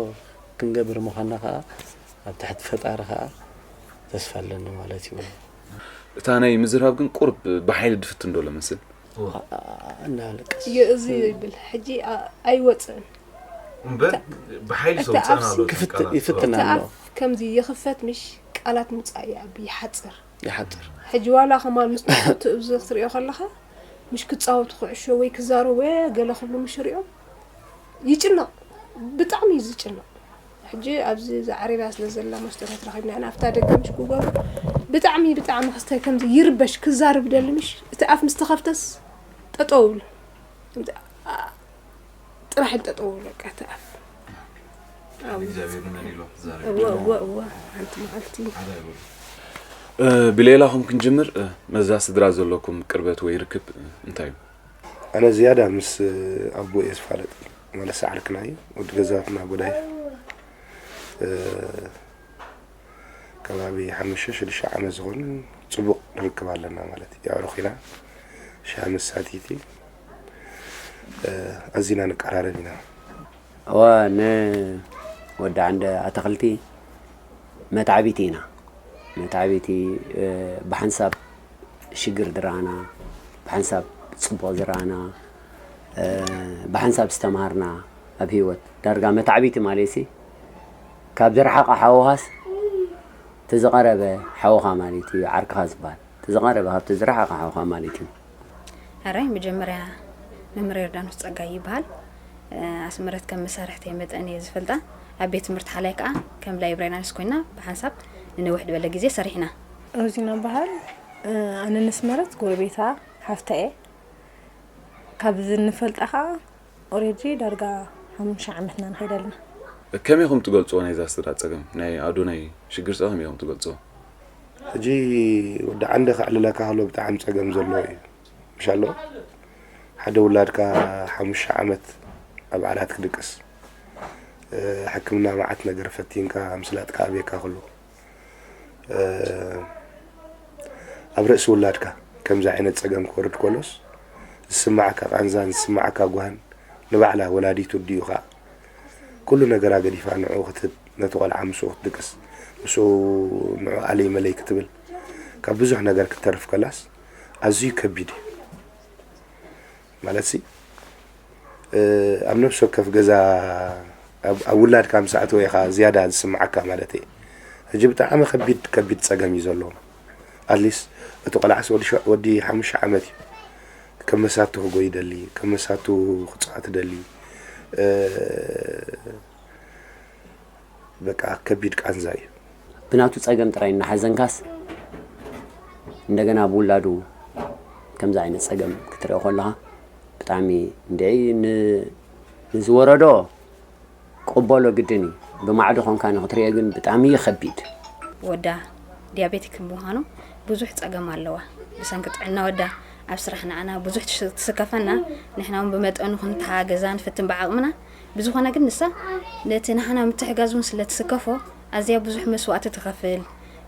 ክንገብር ምዃንና ኸዓ ኣብ ትሕቲ ፈጣሪ ኸዓ ተስፋ ኣለኒ ማለት እዩ። እታ ናይ ምዝራብ ግን ቁርብ ብሓይሊ ድፍትን ዶ ለመስል? ዋ። ኣ-፣ ኣ-፣ እናለቀስ። ዮ-፣ እዚ ይብል ሕጂ ኣ-፣ ኣይወፅእን። እምበር ብሓይሊ እቲ ሰው ኣፍሲ ጸና ኣሎ ክፍት-፣ ቃላት። ይፍትን እቲ ኣሎ። ኣፍ ከምዚ ይኽፈት ምሽ ቃላት ምጻእ ይኣቢ ይሓጽር። ይሓጽር። ሕጂ ዋላ ከማን ምስ ትእብዚ ክትሪኦ ከለኻ ምሽ ክጻወቱ ኩዕሾ ወይ ክዛረቡ ወይ ገለ ክብሉ ምሽ ሪኦም ይጭነቕ። ብጣዕሚ እዩ ዝጭነቕ። ሕጂ ኣብዚ እዛ ዓረብያ ስለ ዘላ መስጠት ረኺብና ኢና ኣብታ ደገ ምሽ ክገብሩ ብጣዕሚ ብጣዕሚ ክስታይ ከምዚ ይርበሽ ክዛርብ ደሊ ምሽ እቲ ኣፍ ምስ ተኸፍተስ ጠጠው ይብሉ። ከምዚ ኣ-፣ ጥራሕ ኢሉ ጠጠው ይብሉ በቃ እቲ ኣፍ። ኣው። እግዚኣብሔር መን ኢሎ ክዛረብ እወ፣ እወ፣ እወ። ሓንቲ መዓልቲ። ሓደ ኣይበሉ። እ፣ ብሌላኹም ክንጅምር፣ እ፣ መዛ ስድራ ዘለኩም ቅርበት ወይ ርክብ፣ እ፣ እንታይ እዩ? ኣነ ዝያዳ ምስ ኣቦ እየ ዝፋለጥ። ማለት ሰዓርክና እዩ፣ ወዲ ገዛትና ኣቦ ዳዊት። እ፣ ከባቢ ሓሙሽተ ሽዱሽተ ዓመት ዝኾን ጽቡቕ ንርክብ ኣለና ማለት እዩ። የዕሩኽ ኢና፣ ሻሂ መሳቲቲ፣ እ፣ ኣዚና ንቀራረብ ኢና። እወ፣ ንወዲ ዓንደ ኣትኽልቲ መትዓቢቲ ኢና። መትዓቢቲ፣ እ፣ ብሓንሳብ ሽግር ዝረኣና፣ ብሓንሳብ ጽቡቕ ዝረኣና፣ እ፣ ብሓንሳብ ዝተምሃርና ኣብ ህይወት። ዳርጋ መትዓቢቲ ማለትሲ ካብ ዝረሓቐ ሓውኻስ እቲ ዝቐረበ ሓውኻ ማለት እዩ፣ ዓርክኻ ዝበሃል። እቲ ዝቐረበ ካብቲ ዝረሓቐ ሓውኻ ማለት እዩ። ሕራይ መጀመርያ መምህር ዮርዳኖስ ጸጋይ ይበሃል። እ፣ ኣስመረት ከም መሳርሕተይ መጠን እየ ዝፈልጣ። ኣብ ቤት ትምህርቲ ሓላይ ከኣ ከም ላይብረሪያንስ ኮይና ብሓንሳብ ንንውሕ ዝበለ ግዜ ሰሪሕና። ሮዚና በሃል። እ፣ ኣነ ነስመረት ጎረቤታ ሓፍታ እየ። ካብ ዝንፈልጣ ከኣ ኦሬዲ ዳርጋ ሓሙሽተ ዓመትና ንኸይድ ኣለና። ከመይ ኢኹም ትገልጽዎ ናይዛ ስድራ ጸገም? ናይ ኣዶናይ ሽግር ጸ ከመይ ኢኹም ትገልጽዎ? ሕጂ ወዲ ዓንደ ከዕልለካ ከሎ ብጣዕሚ ጸገም ዘለዎ እዩ። ምሽ ኣሎ? ሓደ ውላድካ ሓሙሽተ ዓመት ኣብ ዓራት ክድቅስ፣ እ፣ ሕክምና መዓት ነገር ፈቲንካ ምስላጥካ ኣብየካ ከሎ፣ እ፣ ኣብ ርእሲ ውላድካ ከምዚ ዓይነት ጸገም ክወርድ ከሎስ፣ ዝስማዓካ ቃንዛን ዝስማዓካ ጓህን ንባዕላ ወላዲቱ ኣዲኡ ኸኣ ኩሉ ነገራ ገዲፋ ንዕኡ ክትህብ፣ ነቲ ቆልዓ ምስኡ ክትድቅስ፣ ምስኡ ንዑ ኣለይ መለይ ክትብል፣ ካብ ብዙሕ ነገር ክትተርፍ ከላስ ኣዝዩ ከቢድ እዩ። ማለትሲ፣ እ፣ ኣብ ነፍሲ ወከፍ ገዛ ኣብ፣ ኣብ ውላድካ ምስ ኣተወ ኢኻ ዝያዳ ዝስምዓካ ማለት እየ። ሕጂ ብጣዕሚ ከቢድ፣ ከቢድ ጸገም እዩ ዘለዎም። ኣትሊስት እቲ ቆልዓስ ወዲ ሸ-፣ ወዲ ሓሙሽተ ዓመት እዩ። ከም መሳቱ ክጎይ ይደሊ፣ ከም መሳቱ ክጻወት ይደሊ። እ፣ በቃ ከቢድ ቃንዛ እዩ። ብናቱ ጸገም ጥራይ እናሓዘንካስ እንደገና ብውላዱ ከምዚ ዓይነት ጸገም ክትሪኦ ከለኻ ብጣዕሚ እንድዒ ን-፣ ንዝወረዶ ቅበሎ ግድን እዩ። ብማዕዶ ኮንካ ንክትሪኦ ግን ብጣዕሚ እዩ ከቢድ። ወዳ ዲያቤቲክ ብምዃኑ ብዙሕ ጸገም ኣለዋ። ብሰንኪ ጥዕና ወዳ ኣብ ስራሕ ንዓና ብዙሕ ትሽ-፣ ትስከፈና፣ ንሕና እውን ብመጠኑ ክንተሓጋገዛ ንፍትን ብዓቕምና። ብዝኾነ ግን ንሳ ነቲ ንሕና ምትሕጋዝ እውን ስለ ትስከፎ ኣዝያ ብዙሕ መስዋእቲ ትኸፍል።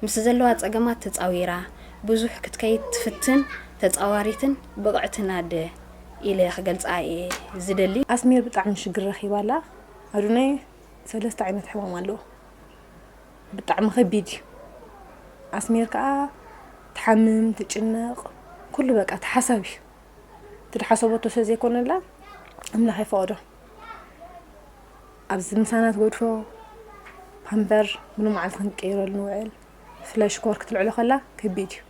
ምስ ዘለዋ ጸገማት ተጻዊራ ብዙሕ ክትከይድ ትፍትን ተጻዋሪትን ብቕዕትን ኣደ ኢለ ክገልጻ እየ ዝደሊ። ኣስሜር ብጣዕሚ ሽግር ረኺባ ኣላ። ኣዱናይ ሰለስተ ዓይነት ሕማም ኣለዎ። ብጣዕሚ ከቢድ እዩ። ኣስሜር ከኣ ትሓምም፣ ትጭነቕ፣ ኩሉ በቃ ተሓሳቢ እዩ። እቲ ድሓሰበቶ ስለ ዘይኮነላ ኣምላኽ ይፈቐዶ። ኣብዚ ምሳና ትገድፎ ፓምፐር ሙሉ መዓልቲ ክንቀይረሉ ንውዕል። ብፍላይ ሽኮር ክትልዕሎ ከላ ከቢድ እዩ።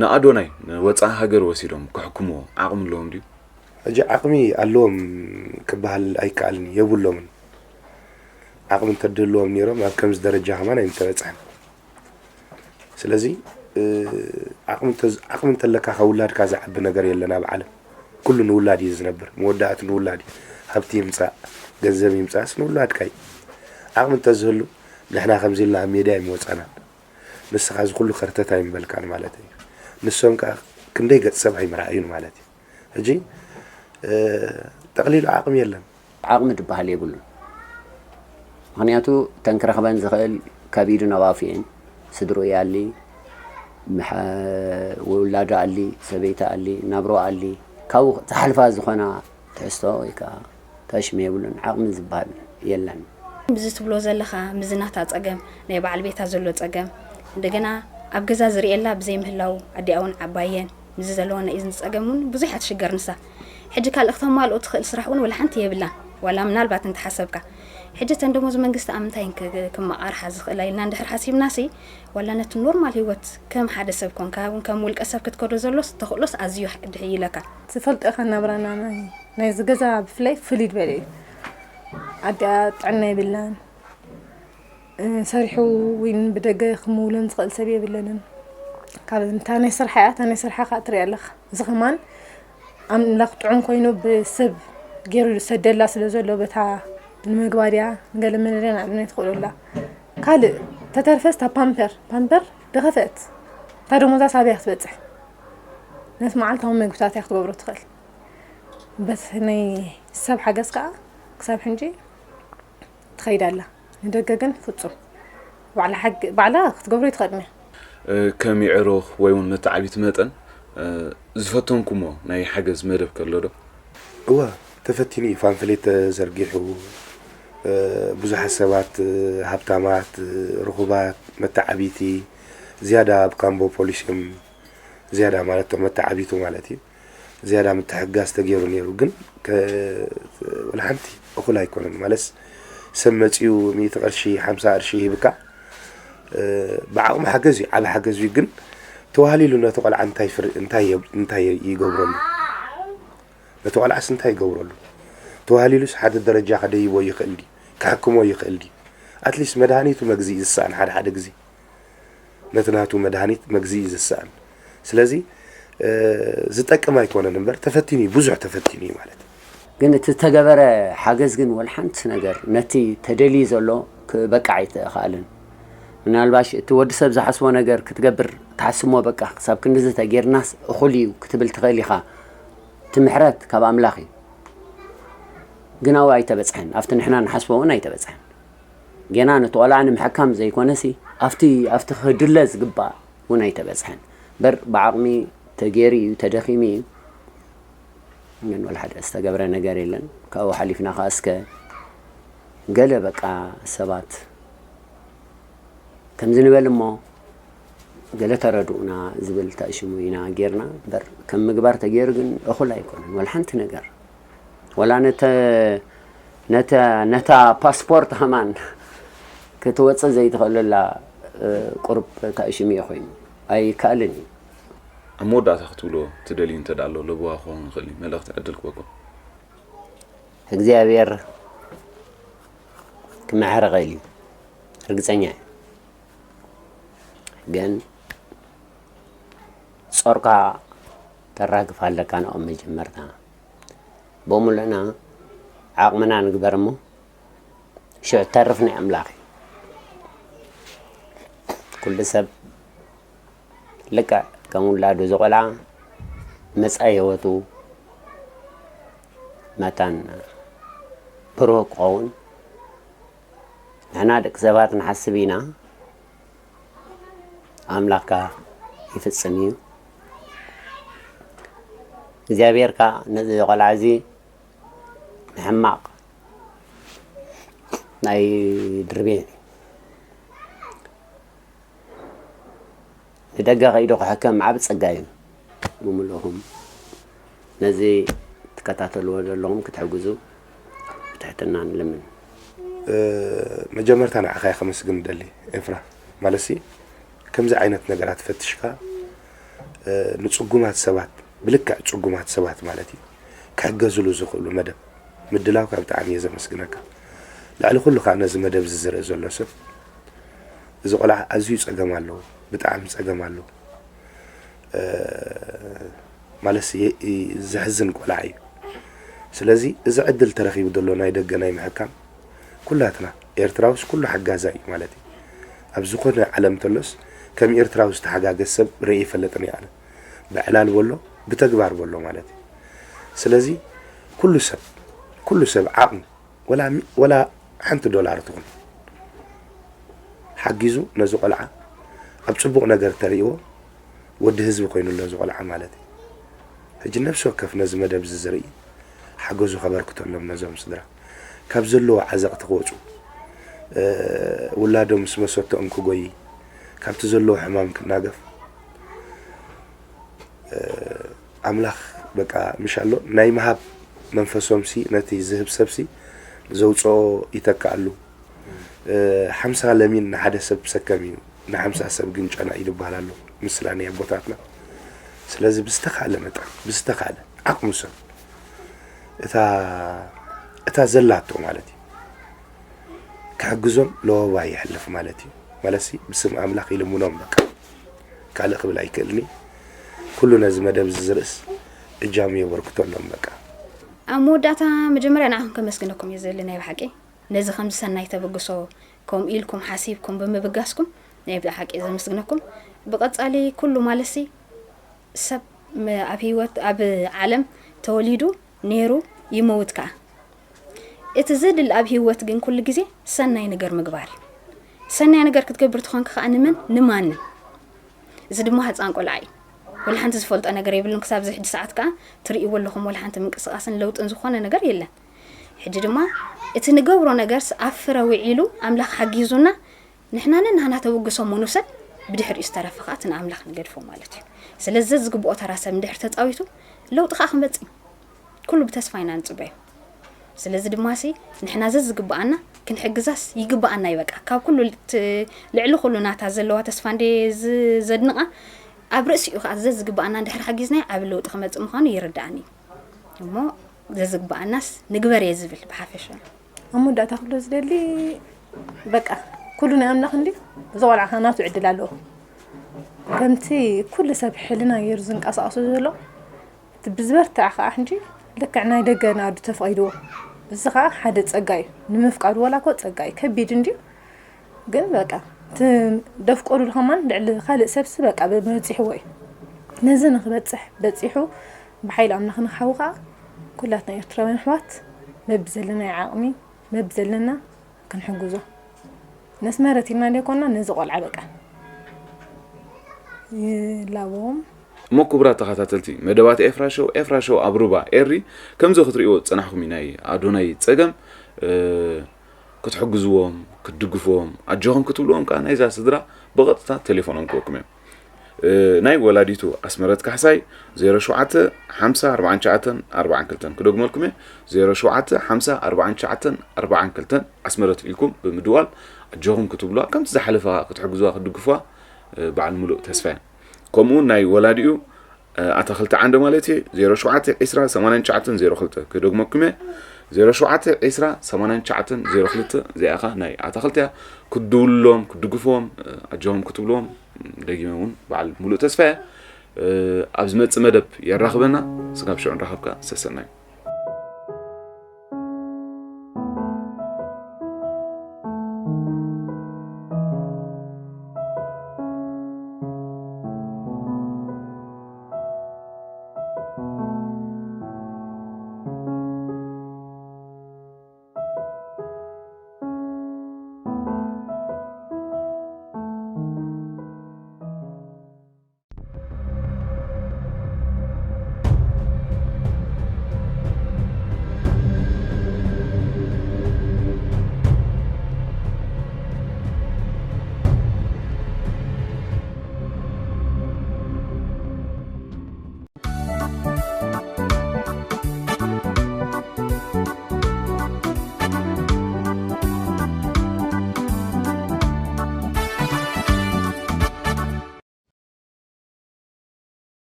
ንኣዶናይ ንወጻኢ ሃገር ወሲዶም ከሕክምዎ ዓቕሚ ኣለዎም ድዩ? ሕጂ ዓቕሚ ኣለዎም ክበሃል ኣይከኣልን እዩ፣ የብሎምን። ዓቕሚ እንተድህልዎም ነይሮም ኣብ ከምዚ ደረጃ ከማን ኣይምተበጽሐን። ስለዚ ዓቕሚ እንተለካ ካብ ውላድካ ዝዓቢ ነገር የለን ኣብ ዓለም። ኩሉ ንውላድ እዩ ዝነብር። መወዳእቱ ንውላድ እዩ። ሃብቲ ይምፃእ፣ ገንዘብ ይምፃእስ ንውላድካ እዩ። ዓቕሚ እንተዝህሉ ንሕና ከምዚ ኢልና ኣብ ሜድያ ኣይምወፃናን። ንስኻ እዚ ኩሉ ከርተት ኣይምበልካን ማለት እዩ። ንሶም ከዓ ክንደይ ገፅ ሰብ ኣይምረኣዩን ማለት እዩ። ሕጂ ጠቕሊሉ ዓቕሚ የለን። ዓቕሚ ዝበሃል የብሉን። ምኽንያቱ ተንክረኽበን ዝኽእል ካብ ኢዱ ናብ ኣፉ እየን። ስድርኡ ይኣሊ፣ ውላዱ ኣሊ፣ ሰበይቲ ኣሊ፣ ናብሮ ኣሊ፣ ካብኡ ዝሓልፋ ዝኾና ትሕዝቶ ወይ ከዓ ተሽሚ የብሉን። ዓቕሚ ዝበሃል የለን። ምዚ ትብሎ ዘለኻ ምዚ ናታ ጸገም ናይ በዓል ቤታ ዘሎ ጸገም እንደገና ኣብ ገዛ ዝርእየላ ብዘይ ምህላው ኣዲኣ እውን ዓባየን ምዚ ዘለወን ናይ እዝኒ ጸገም እውን ብዙሕ እያ ትሽገር ንሳ። ሕጂ ካልእ ክተማልኦ ትኽእል ስራሕ እውን ወላ ሓንቲ የብላን ዋላ ምናልባት እንተሓሰብካ። ሕጂ እተን ደሞዝ መንግስቲ ኣብ ምንታይ እየን ክመቓርሓ ዝኽእላ ኢልና እንድሕር ሓሲብናሲ ዋላ ነቲ ኖርማል ህይወት ከም ሓደ ሰብ ኮንካ እውን ከም ውልቀ ሰብ ክትከዶ ዘሎስ ተኽእሎስ ኣዝዩ ድሕይ ኢለካ። ትፈልጦ ኢኻ ናብራና ናይ ናይዚ ገዛ ብፍላይ ፍልይ ዝበለ እዩ። ኣዲኣ ጥዕና የብላን፣ ሰሪሑ እውን ብደገ ክምውለን ዝኽእል ሰብ የብለንን። ካብ እታ ናይ ስርሓ እያ፣ እታ ናይ ስርሓ ከዓ ትሪኣ ኣለኻ። እዚ ከማን ኣምላኽ ጥዑም ኮይኑ ብሰብ ገይሩ ዝሰደላ ስለ ዘሎ በታ ንምግባ ድያ ንገለ መለ ድያ ንዓለም ናይ ትኽእሎ ኣላ። ካልእ ተተርፈስ እታ ፓምፐር ፓምፐር ደኸፈት እታ ደሞዛ ሳብያ ክትበፅሕ ነቲ መዓልታዊ መግብታት እያ ክትገብሮ ትኽእል። በቲ ናይ ሰብ ሓገዝ ከዓ ክሳብ ሕንጂ ትኸይድ ኣላ። ንደገ ግን ፍጹም ባዕላ ክትገብሮ ኣይትኽእልን እያ። ከም የዕሩኽ ወይ እውን መተዓቢቲ መጠን ዝፈተንኩሞ ናይ ሓገዝ መደብ ከሎ ዶ? እወ፣ ተፈቲኑ እዩ። ፓምፍሌት ተዘርጊሑ፣ ብዙሓት ሰባት፣ ሃብታማት፣ ርኹባት፣ መተዓቢቲ፣ ዝያዳ ኣብ ካምቦ ፖሊስ እዮም ዝያዳ ማለት እቶም መተዓቢቱ ማለት እዩ። ዝያዳ ምትሕግጋዝ ተገይሩ ነይሩ። ግን ወላ ሓንቲ እኹል ኣይኮነን። ማለትስ ሰብ መፂኡ ሚእቲ ቅርሺ፣ ሓምሳ ቅርሺ ይህብካ፣ ብዓቕሙ ሓገዝ እዩ፣ ዓቢ ሓገዝ እዩ። ግን ተዋህሊሉ ነቲ ቆልዓ እንታይ ይገብረሉ? ነቲ ቆልዓስ እንታይ ይገብረሉ? ተዋህሊሉስ ሓደ ደረጃ ከደይቦ ይኽእል ድዩ? ክሕክሞ ይኽእል ድዩ? ኣትሊስት መድሃኒቱ መግዝኢ ዝሰኣን ሓደ ሓደ ግዜ ነቲ ናቱ መድሃኒት መግዝኢ ዝሰኣን። ስለዚ ዝጠቅም ኣይኮነን እምበር ተፈቲኑ እዩ፣ ብዙሕ ተፈቲኑ እዩ ማለት። ግን እቲ ዝተገበረ ሓገዝ ግን ወላ ሓንቲ ነገር ነቲ ተደልዩ ዘሎ ክበቅዕ ኣይተኻእለን። ምናልባሽ እቲ ወዲ ሰብ ዝሓስቦ ነገር ክትገብር ትሓስሞ በቃ ክሳብ ክንድዚ ተጌርናስ እኹል እዩ ክትብል ትኽእል ኢኻ። እቲ ምሕረት ካብ ኣምላኽ እዩ። ግን ኣብኡ ኣይተበጽሐን፣ ኣብቲ ንሕና ንሓስቦ እውን ኣይተበጽሐን። ጌና ነቲ ቆልዓ ንምሕካም ዘይኮነሲ ኣብቲ ኣብቲ ክድለ ዝግባእ እውን ኣይተበጽሐን። በር ብዓቕሚ ተገይሩ እዩ ተደኺሙ እዩ። ግን ወላ ሓደ ዝተገብረ ነገር የለን። ካብኡ ሓሊፍና ከዓ እስከ ገለ በቃ ሰባት ከምዚ ንበል እሞ ገለ ተረድኡና ዝብል ተእሽሙ ኢና ጌርና በር ከም ምግባር ተገይሩ ግን እኹል ኣይኮነን ወላ ሓንቲ ነገር። ወላ ነተ ነተ ነታ ፓስፖርት ከማን ክትወፅእ ዘይትኽእለላ ቁሩብ ተእሽሙ እዩ ኮይኑ ኣይከኣልን እዩ። ኣብ መወዳእታ ክትብልዎ ትደልዩ እንተ ደኣ ኣሎ ለበዋ ክኸውን ይኽእል እዩ። መልእኽቲ ዕድል ክበኩም። እግዚኣብሔር ክምሕር ይኽእል እዩ። ርግፀኛ እየ። ግን ጾርካ ተራግፍ ኣለካ ንኦም መጀመርታ ብሙሉእና ዓቕምና ንግበር እሞ ሽዑ ተርፍ ናይ ኣምላኽ እዩ። ኩሉ ሰብ ልክዕ ከም ውላዱ ዝቖልዓ መጻኢ ህይወቱ መታን ብሩህ ክኸውን ንሕና ደቂ ሰባት ንሓስብ ኢና። ኣምላኽካ ይፍጽም እዩ እግዚኣብሔር ከኣ ነዚ ቆልዓ እዚ ንሕማቕ ናይ ድርቤን እዩ ንደገ ከይዱ ክሕከም ዓብ ጸጋ እዩ። ብምልእኹም ነዚ ትከታተልዎ ዘለኹም ክትሕግዙ ብትሕትና ንልምን። መጀመርታ ንዓኻ እየ ከመስግን ደሊ ኤፍራ ማለትሲ ከምዚ ዓይነት ነገራት ፈትሽካ ንጽጉማት ሰባት ብልክዕ ጽጉማት ሰባት ማለት እዩ ክሕገዝሉ ዝኽእሉ መደብ ምድላውካ ብጣዕሚ እየ ዘመስግነካ። ልዕሊ ኩሉ ከዓ ነዚ መደብ እዚ ዝርኢ ዘሎ ሰብ እዚ ቆልዓ ኣዝዩ ጸገም ኣለዎ፣ ብጣዕሚ ጸገም ኣለዎ። ማለት ዘሕዝን ቆልዓ እዩ። ስለዚ እዚ ዕድል ተረኺቡ ዘሎ ናይ ደገ ናይ ምሕካም ኩላትና ኤርትራውስ ኩሉ ሓጋዛ እዩ ማለት እዩ። ኣብ ዝኾነ ዓለም ተሎስ ከም ኤርትራዊ ዝተሓጋገዝ ሰብ ርኢ ይፈልጥን እየ ኣነ። ብዕላል በሎ ብተግባር በሎ ማለት እዩ። ስለዚ ኩሉ ሰብ ኩሉ ሰብ ዓቕሚ ወላ ሚ- ወላ ሓንቲ ዶላር ትኹን ሓጊዙ ነዚ ቆልዓ ኣብ ጽቡቕ ነገር ተርእይዎ ወዲ ህዝቢ ኮይኑ ኣሎ እዚ ቆልዓ ማለት እዩ። ሕጂ ነብሲ ወከፍ ነዚ መደብ እዚ ዝርኢ ሓገዙ ከበርክተሎም ነዞም ስድራ ካብ ዘለዎ ዓዘቕቲ ክወፁ ውላዶም ምስ መሰተኦም ክጎይ ካብቲ ዘለዎ ሕማም ክናገፍ ኣምላኽ በቃ ምሽ ኣሎ ናይ ምሃብ መንፈሶም ሲ ነቲ ዝህብ ሰብ ሲ ዘውፅኦ ይተክኣሉ። ሓምሳ ለሚን ንሓደ ሰብ ሰከም እዩ፣ ንሓምሳ ሰብ ግን ጨና እዩ ይባሃል ኣሎ ምስላ ናይ ኣቦታትና። ስለዚ ብዝተኻለ መጠን ብዝተኻለ ዓቕሙ ሰብ እታ እታ ዘላቶ ማለት እዩ ክሕግዞም ለወባ ይሕልፍ ማለት እዩ። ማለት ሲ ብስም ኣምላኽ ይልምኖም በቃ ካልእ ክብል ኣይክእልኒ። ኩሉ ነዚ መደብ እዚ ዝርእስ እጃሙ የበርክተሎም በቃ። ኣብ መወዳእታ መጀመርያ ንዓኹም ከመስግነኩም እዩ ዝደሊ ናይ ብሓቂ ነዚ ከምዚ ሰናይ ተበግሶ ከምኡ ኢልኩም ሓሲብኩም ብምብጋስኩም ናይ ብሓቂ ዘመስግነኩም። ብቐጻሊ ኩሉ ማለትሲ ሰብ ኣብ ህይወት ኣብ ዓለም ተወሊዱ ነይሩ ይመውት ከኣ። እቲ ዘድሊ ኣብ ህይወት ግን ኩሉ ግዜ ሰናይ ነገር ምግባር እዩ። ሰናይ ነገር ክትገብር ትኾንክ ከኣ ንመን ንማንን። እዚ ድማ ህፃን ቆልዓ እዩ። ወላ ሓንቲ ዝፈልጦ ነገር የብሉን ክሳብ እዚ ሕጂ ሰዓት ከኣ ትርእይዎ ኣለኹም ወላ ሓንቲ ምንቅስቃስን ለውጥን ዝኾነ ነገር የለን። ሕጂ ድማ እቲ ንገብሮ ነገርስ ኣብ ፍረ ውዒሉ ኣምላኽ ሓጊዙና ንሕና ነናህና ተበግሶ ምኑሰን ብድሕሪኡ ዝተረፈ ከኣ እቲ ንኣምላኽ ንገድፎ ማለት እዩ። ስለዚ ዘዝግብኦ ተራ ሰብ እንድሕር ተፃዊቱ ለውጢ ከኣ ክመፅእ እዩ። ኩሉ ብተስፋ ኢና ንፅበዮ። ስለዚ ድማ ሲ ንሕና ዘዝግብኣና ክንሕግዛስ ይግብኣና እዩ በቃ ካብ ኩሉ ልዕሊ ኩሉ ናታ ዘለዋ ተስፋ እንደ ዘድንቓ ኣብ ርእሲኡ ከዓ ዘዝግብኣና እንድሕር ሓጊዝናዮ ዓብ ለውጢ ክመፅእ ምዃኑ ይርድኣኒ እዩ እሞ ዘዝግብኣናስ ንግበር እየ ዝብል ብሓፈሻ ኣብ መወዳእታ ክብሎ ዝደሊ በቃ ኩሉ ናይ ኣምላኽ እንዲ እዚ ቆልዓ ከዓ ናቱ ዕድል ኣለዎ ከምቲ ኩሉ ሰብ ሕልና ገይሩ ዝንቀሳቐሱ ዘሎ እቲ ብዝበርትዕ ከዓ ሕጂ ልክዕ ናይ ደገ ንኣዱ ተፈቒድዎ እዚ ከዓ ሓደ ፀጋ እዩ ንምፍቃዱ ዋላ እኮ ፀጋ እዩ ከቢድ እንድዩ ግን በቃ እቲ ደፍቆዱሉ ከማን ልዕሊ ካልእ ሰብሲ በቃ በፂሕዎ እዩ ነዚ ንክበፅሕ በፂሑ ብሓይሊ ኣምላኽ ንክሓዊ ከዓ ኩላትና ኤርትራውያን ኣሕዋት በቢ ዘለናዮ ዓቕሚ በቢ ዘለና ክንሕግዞ ነስመረት ኢልና ዘይኮና ነዚ ቆልዓ በቃ ይላቦም እሞ ክቡራት ተኸታተልቲ መደባት ኤፍራ ሾው ኤፍራ ሾው ኣብ ሩባ ኤሪ ከምዚ ክትርእይዎ ዝጸናሕኩም እዩ ናይ ኣዶናይ ጸገም ክትሕግዝዎም ክትድግፍዎም ኣጆኹም ክትብልዎም ከኣ ናይዛ ስድራ ብቐጥታ ቴሌፎኖም ክወኩም እዮም ናይ ወላዲቱ ኣስመረት ካሕሳይ ዜሮ ሸውዓተ ሓምሳ ኣርባዓን ትሽዓተን ኣርባዓን ክልተን ክደግመልኩም እየ ዜሮ ሸውዓተ ሓምሳ ኣርባዓን ትሽዓተን ኣርባዓን ክልተን ኣስመረት ኢልኩም ብምድዋል ኣጆኹም ክትብሉዋ ከምቲ ዝሓለፈ ክትሕግዙዋ ክትድግፉዋ በዓል ሙሉእ ተስፋ እየ ከምኡ እውን ናይ ወላዲኡ ኣታኽልቲ ዓንደ ማለት እየ ዜሮ ሸውዓተ ዒስራ ሰማንያን ትሽዓተን ዜሮ ክልተ ክደግመኩም እየ ዜሮ ሸውዓተ ዒስራ ሰማንያን ትሽዓተን ዜሮ ክልተ እዚኣ ኸዓ ናይ ኣታኽልቲ እያ ክትድውልሎም ክትድግፍዎም ኣጆኹም ክትብልዎም ደጊመ እውን በዓል ሙሉእ ተስፋ እየ ኣብ ዝመፅእ መደብ የራኽበና ስጋብ ሽዑ ንራኸብካ ሰሰናዩ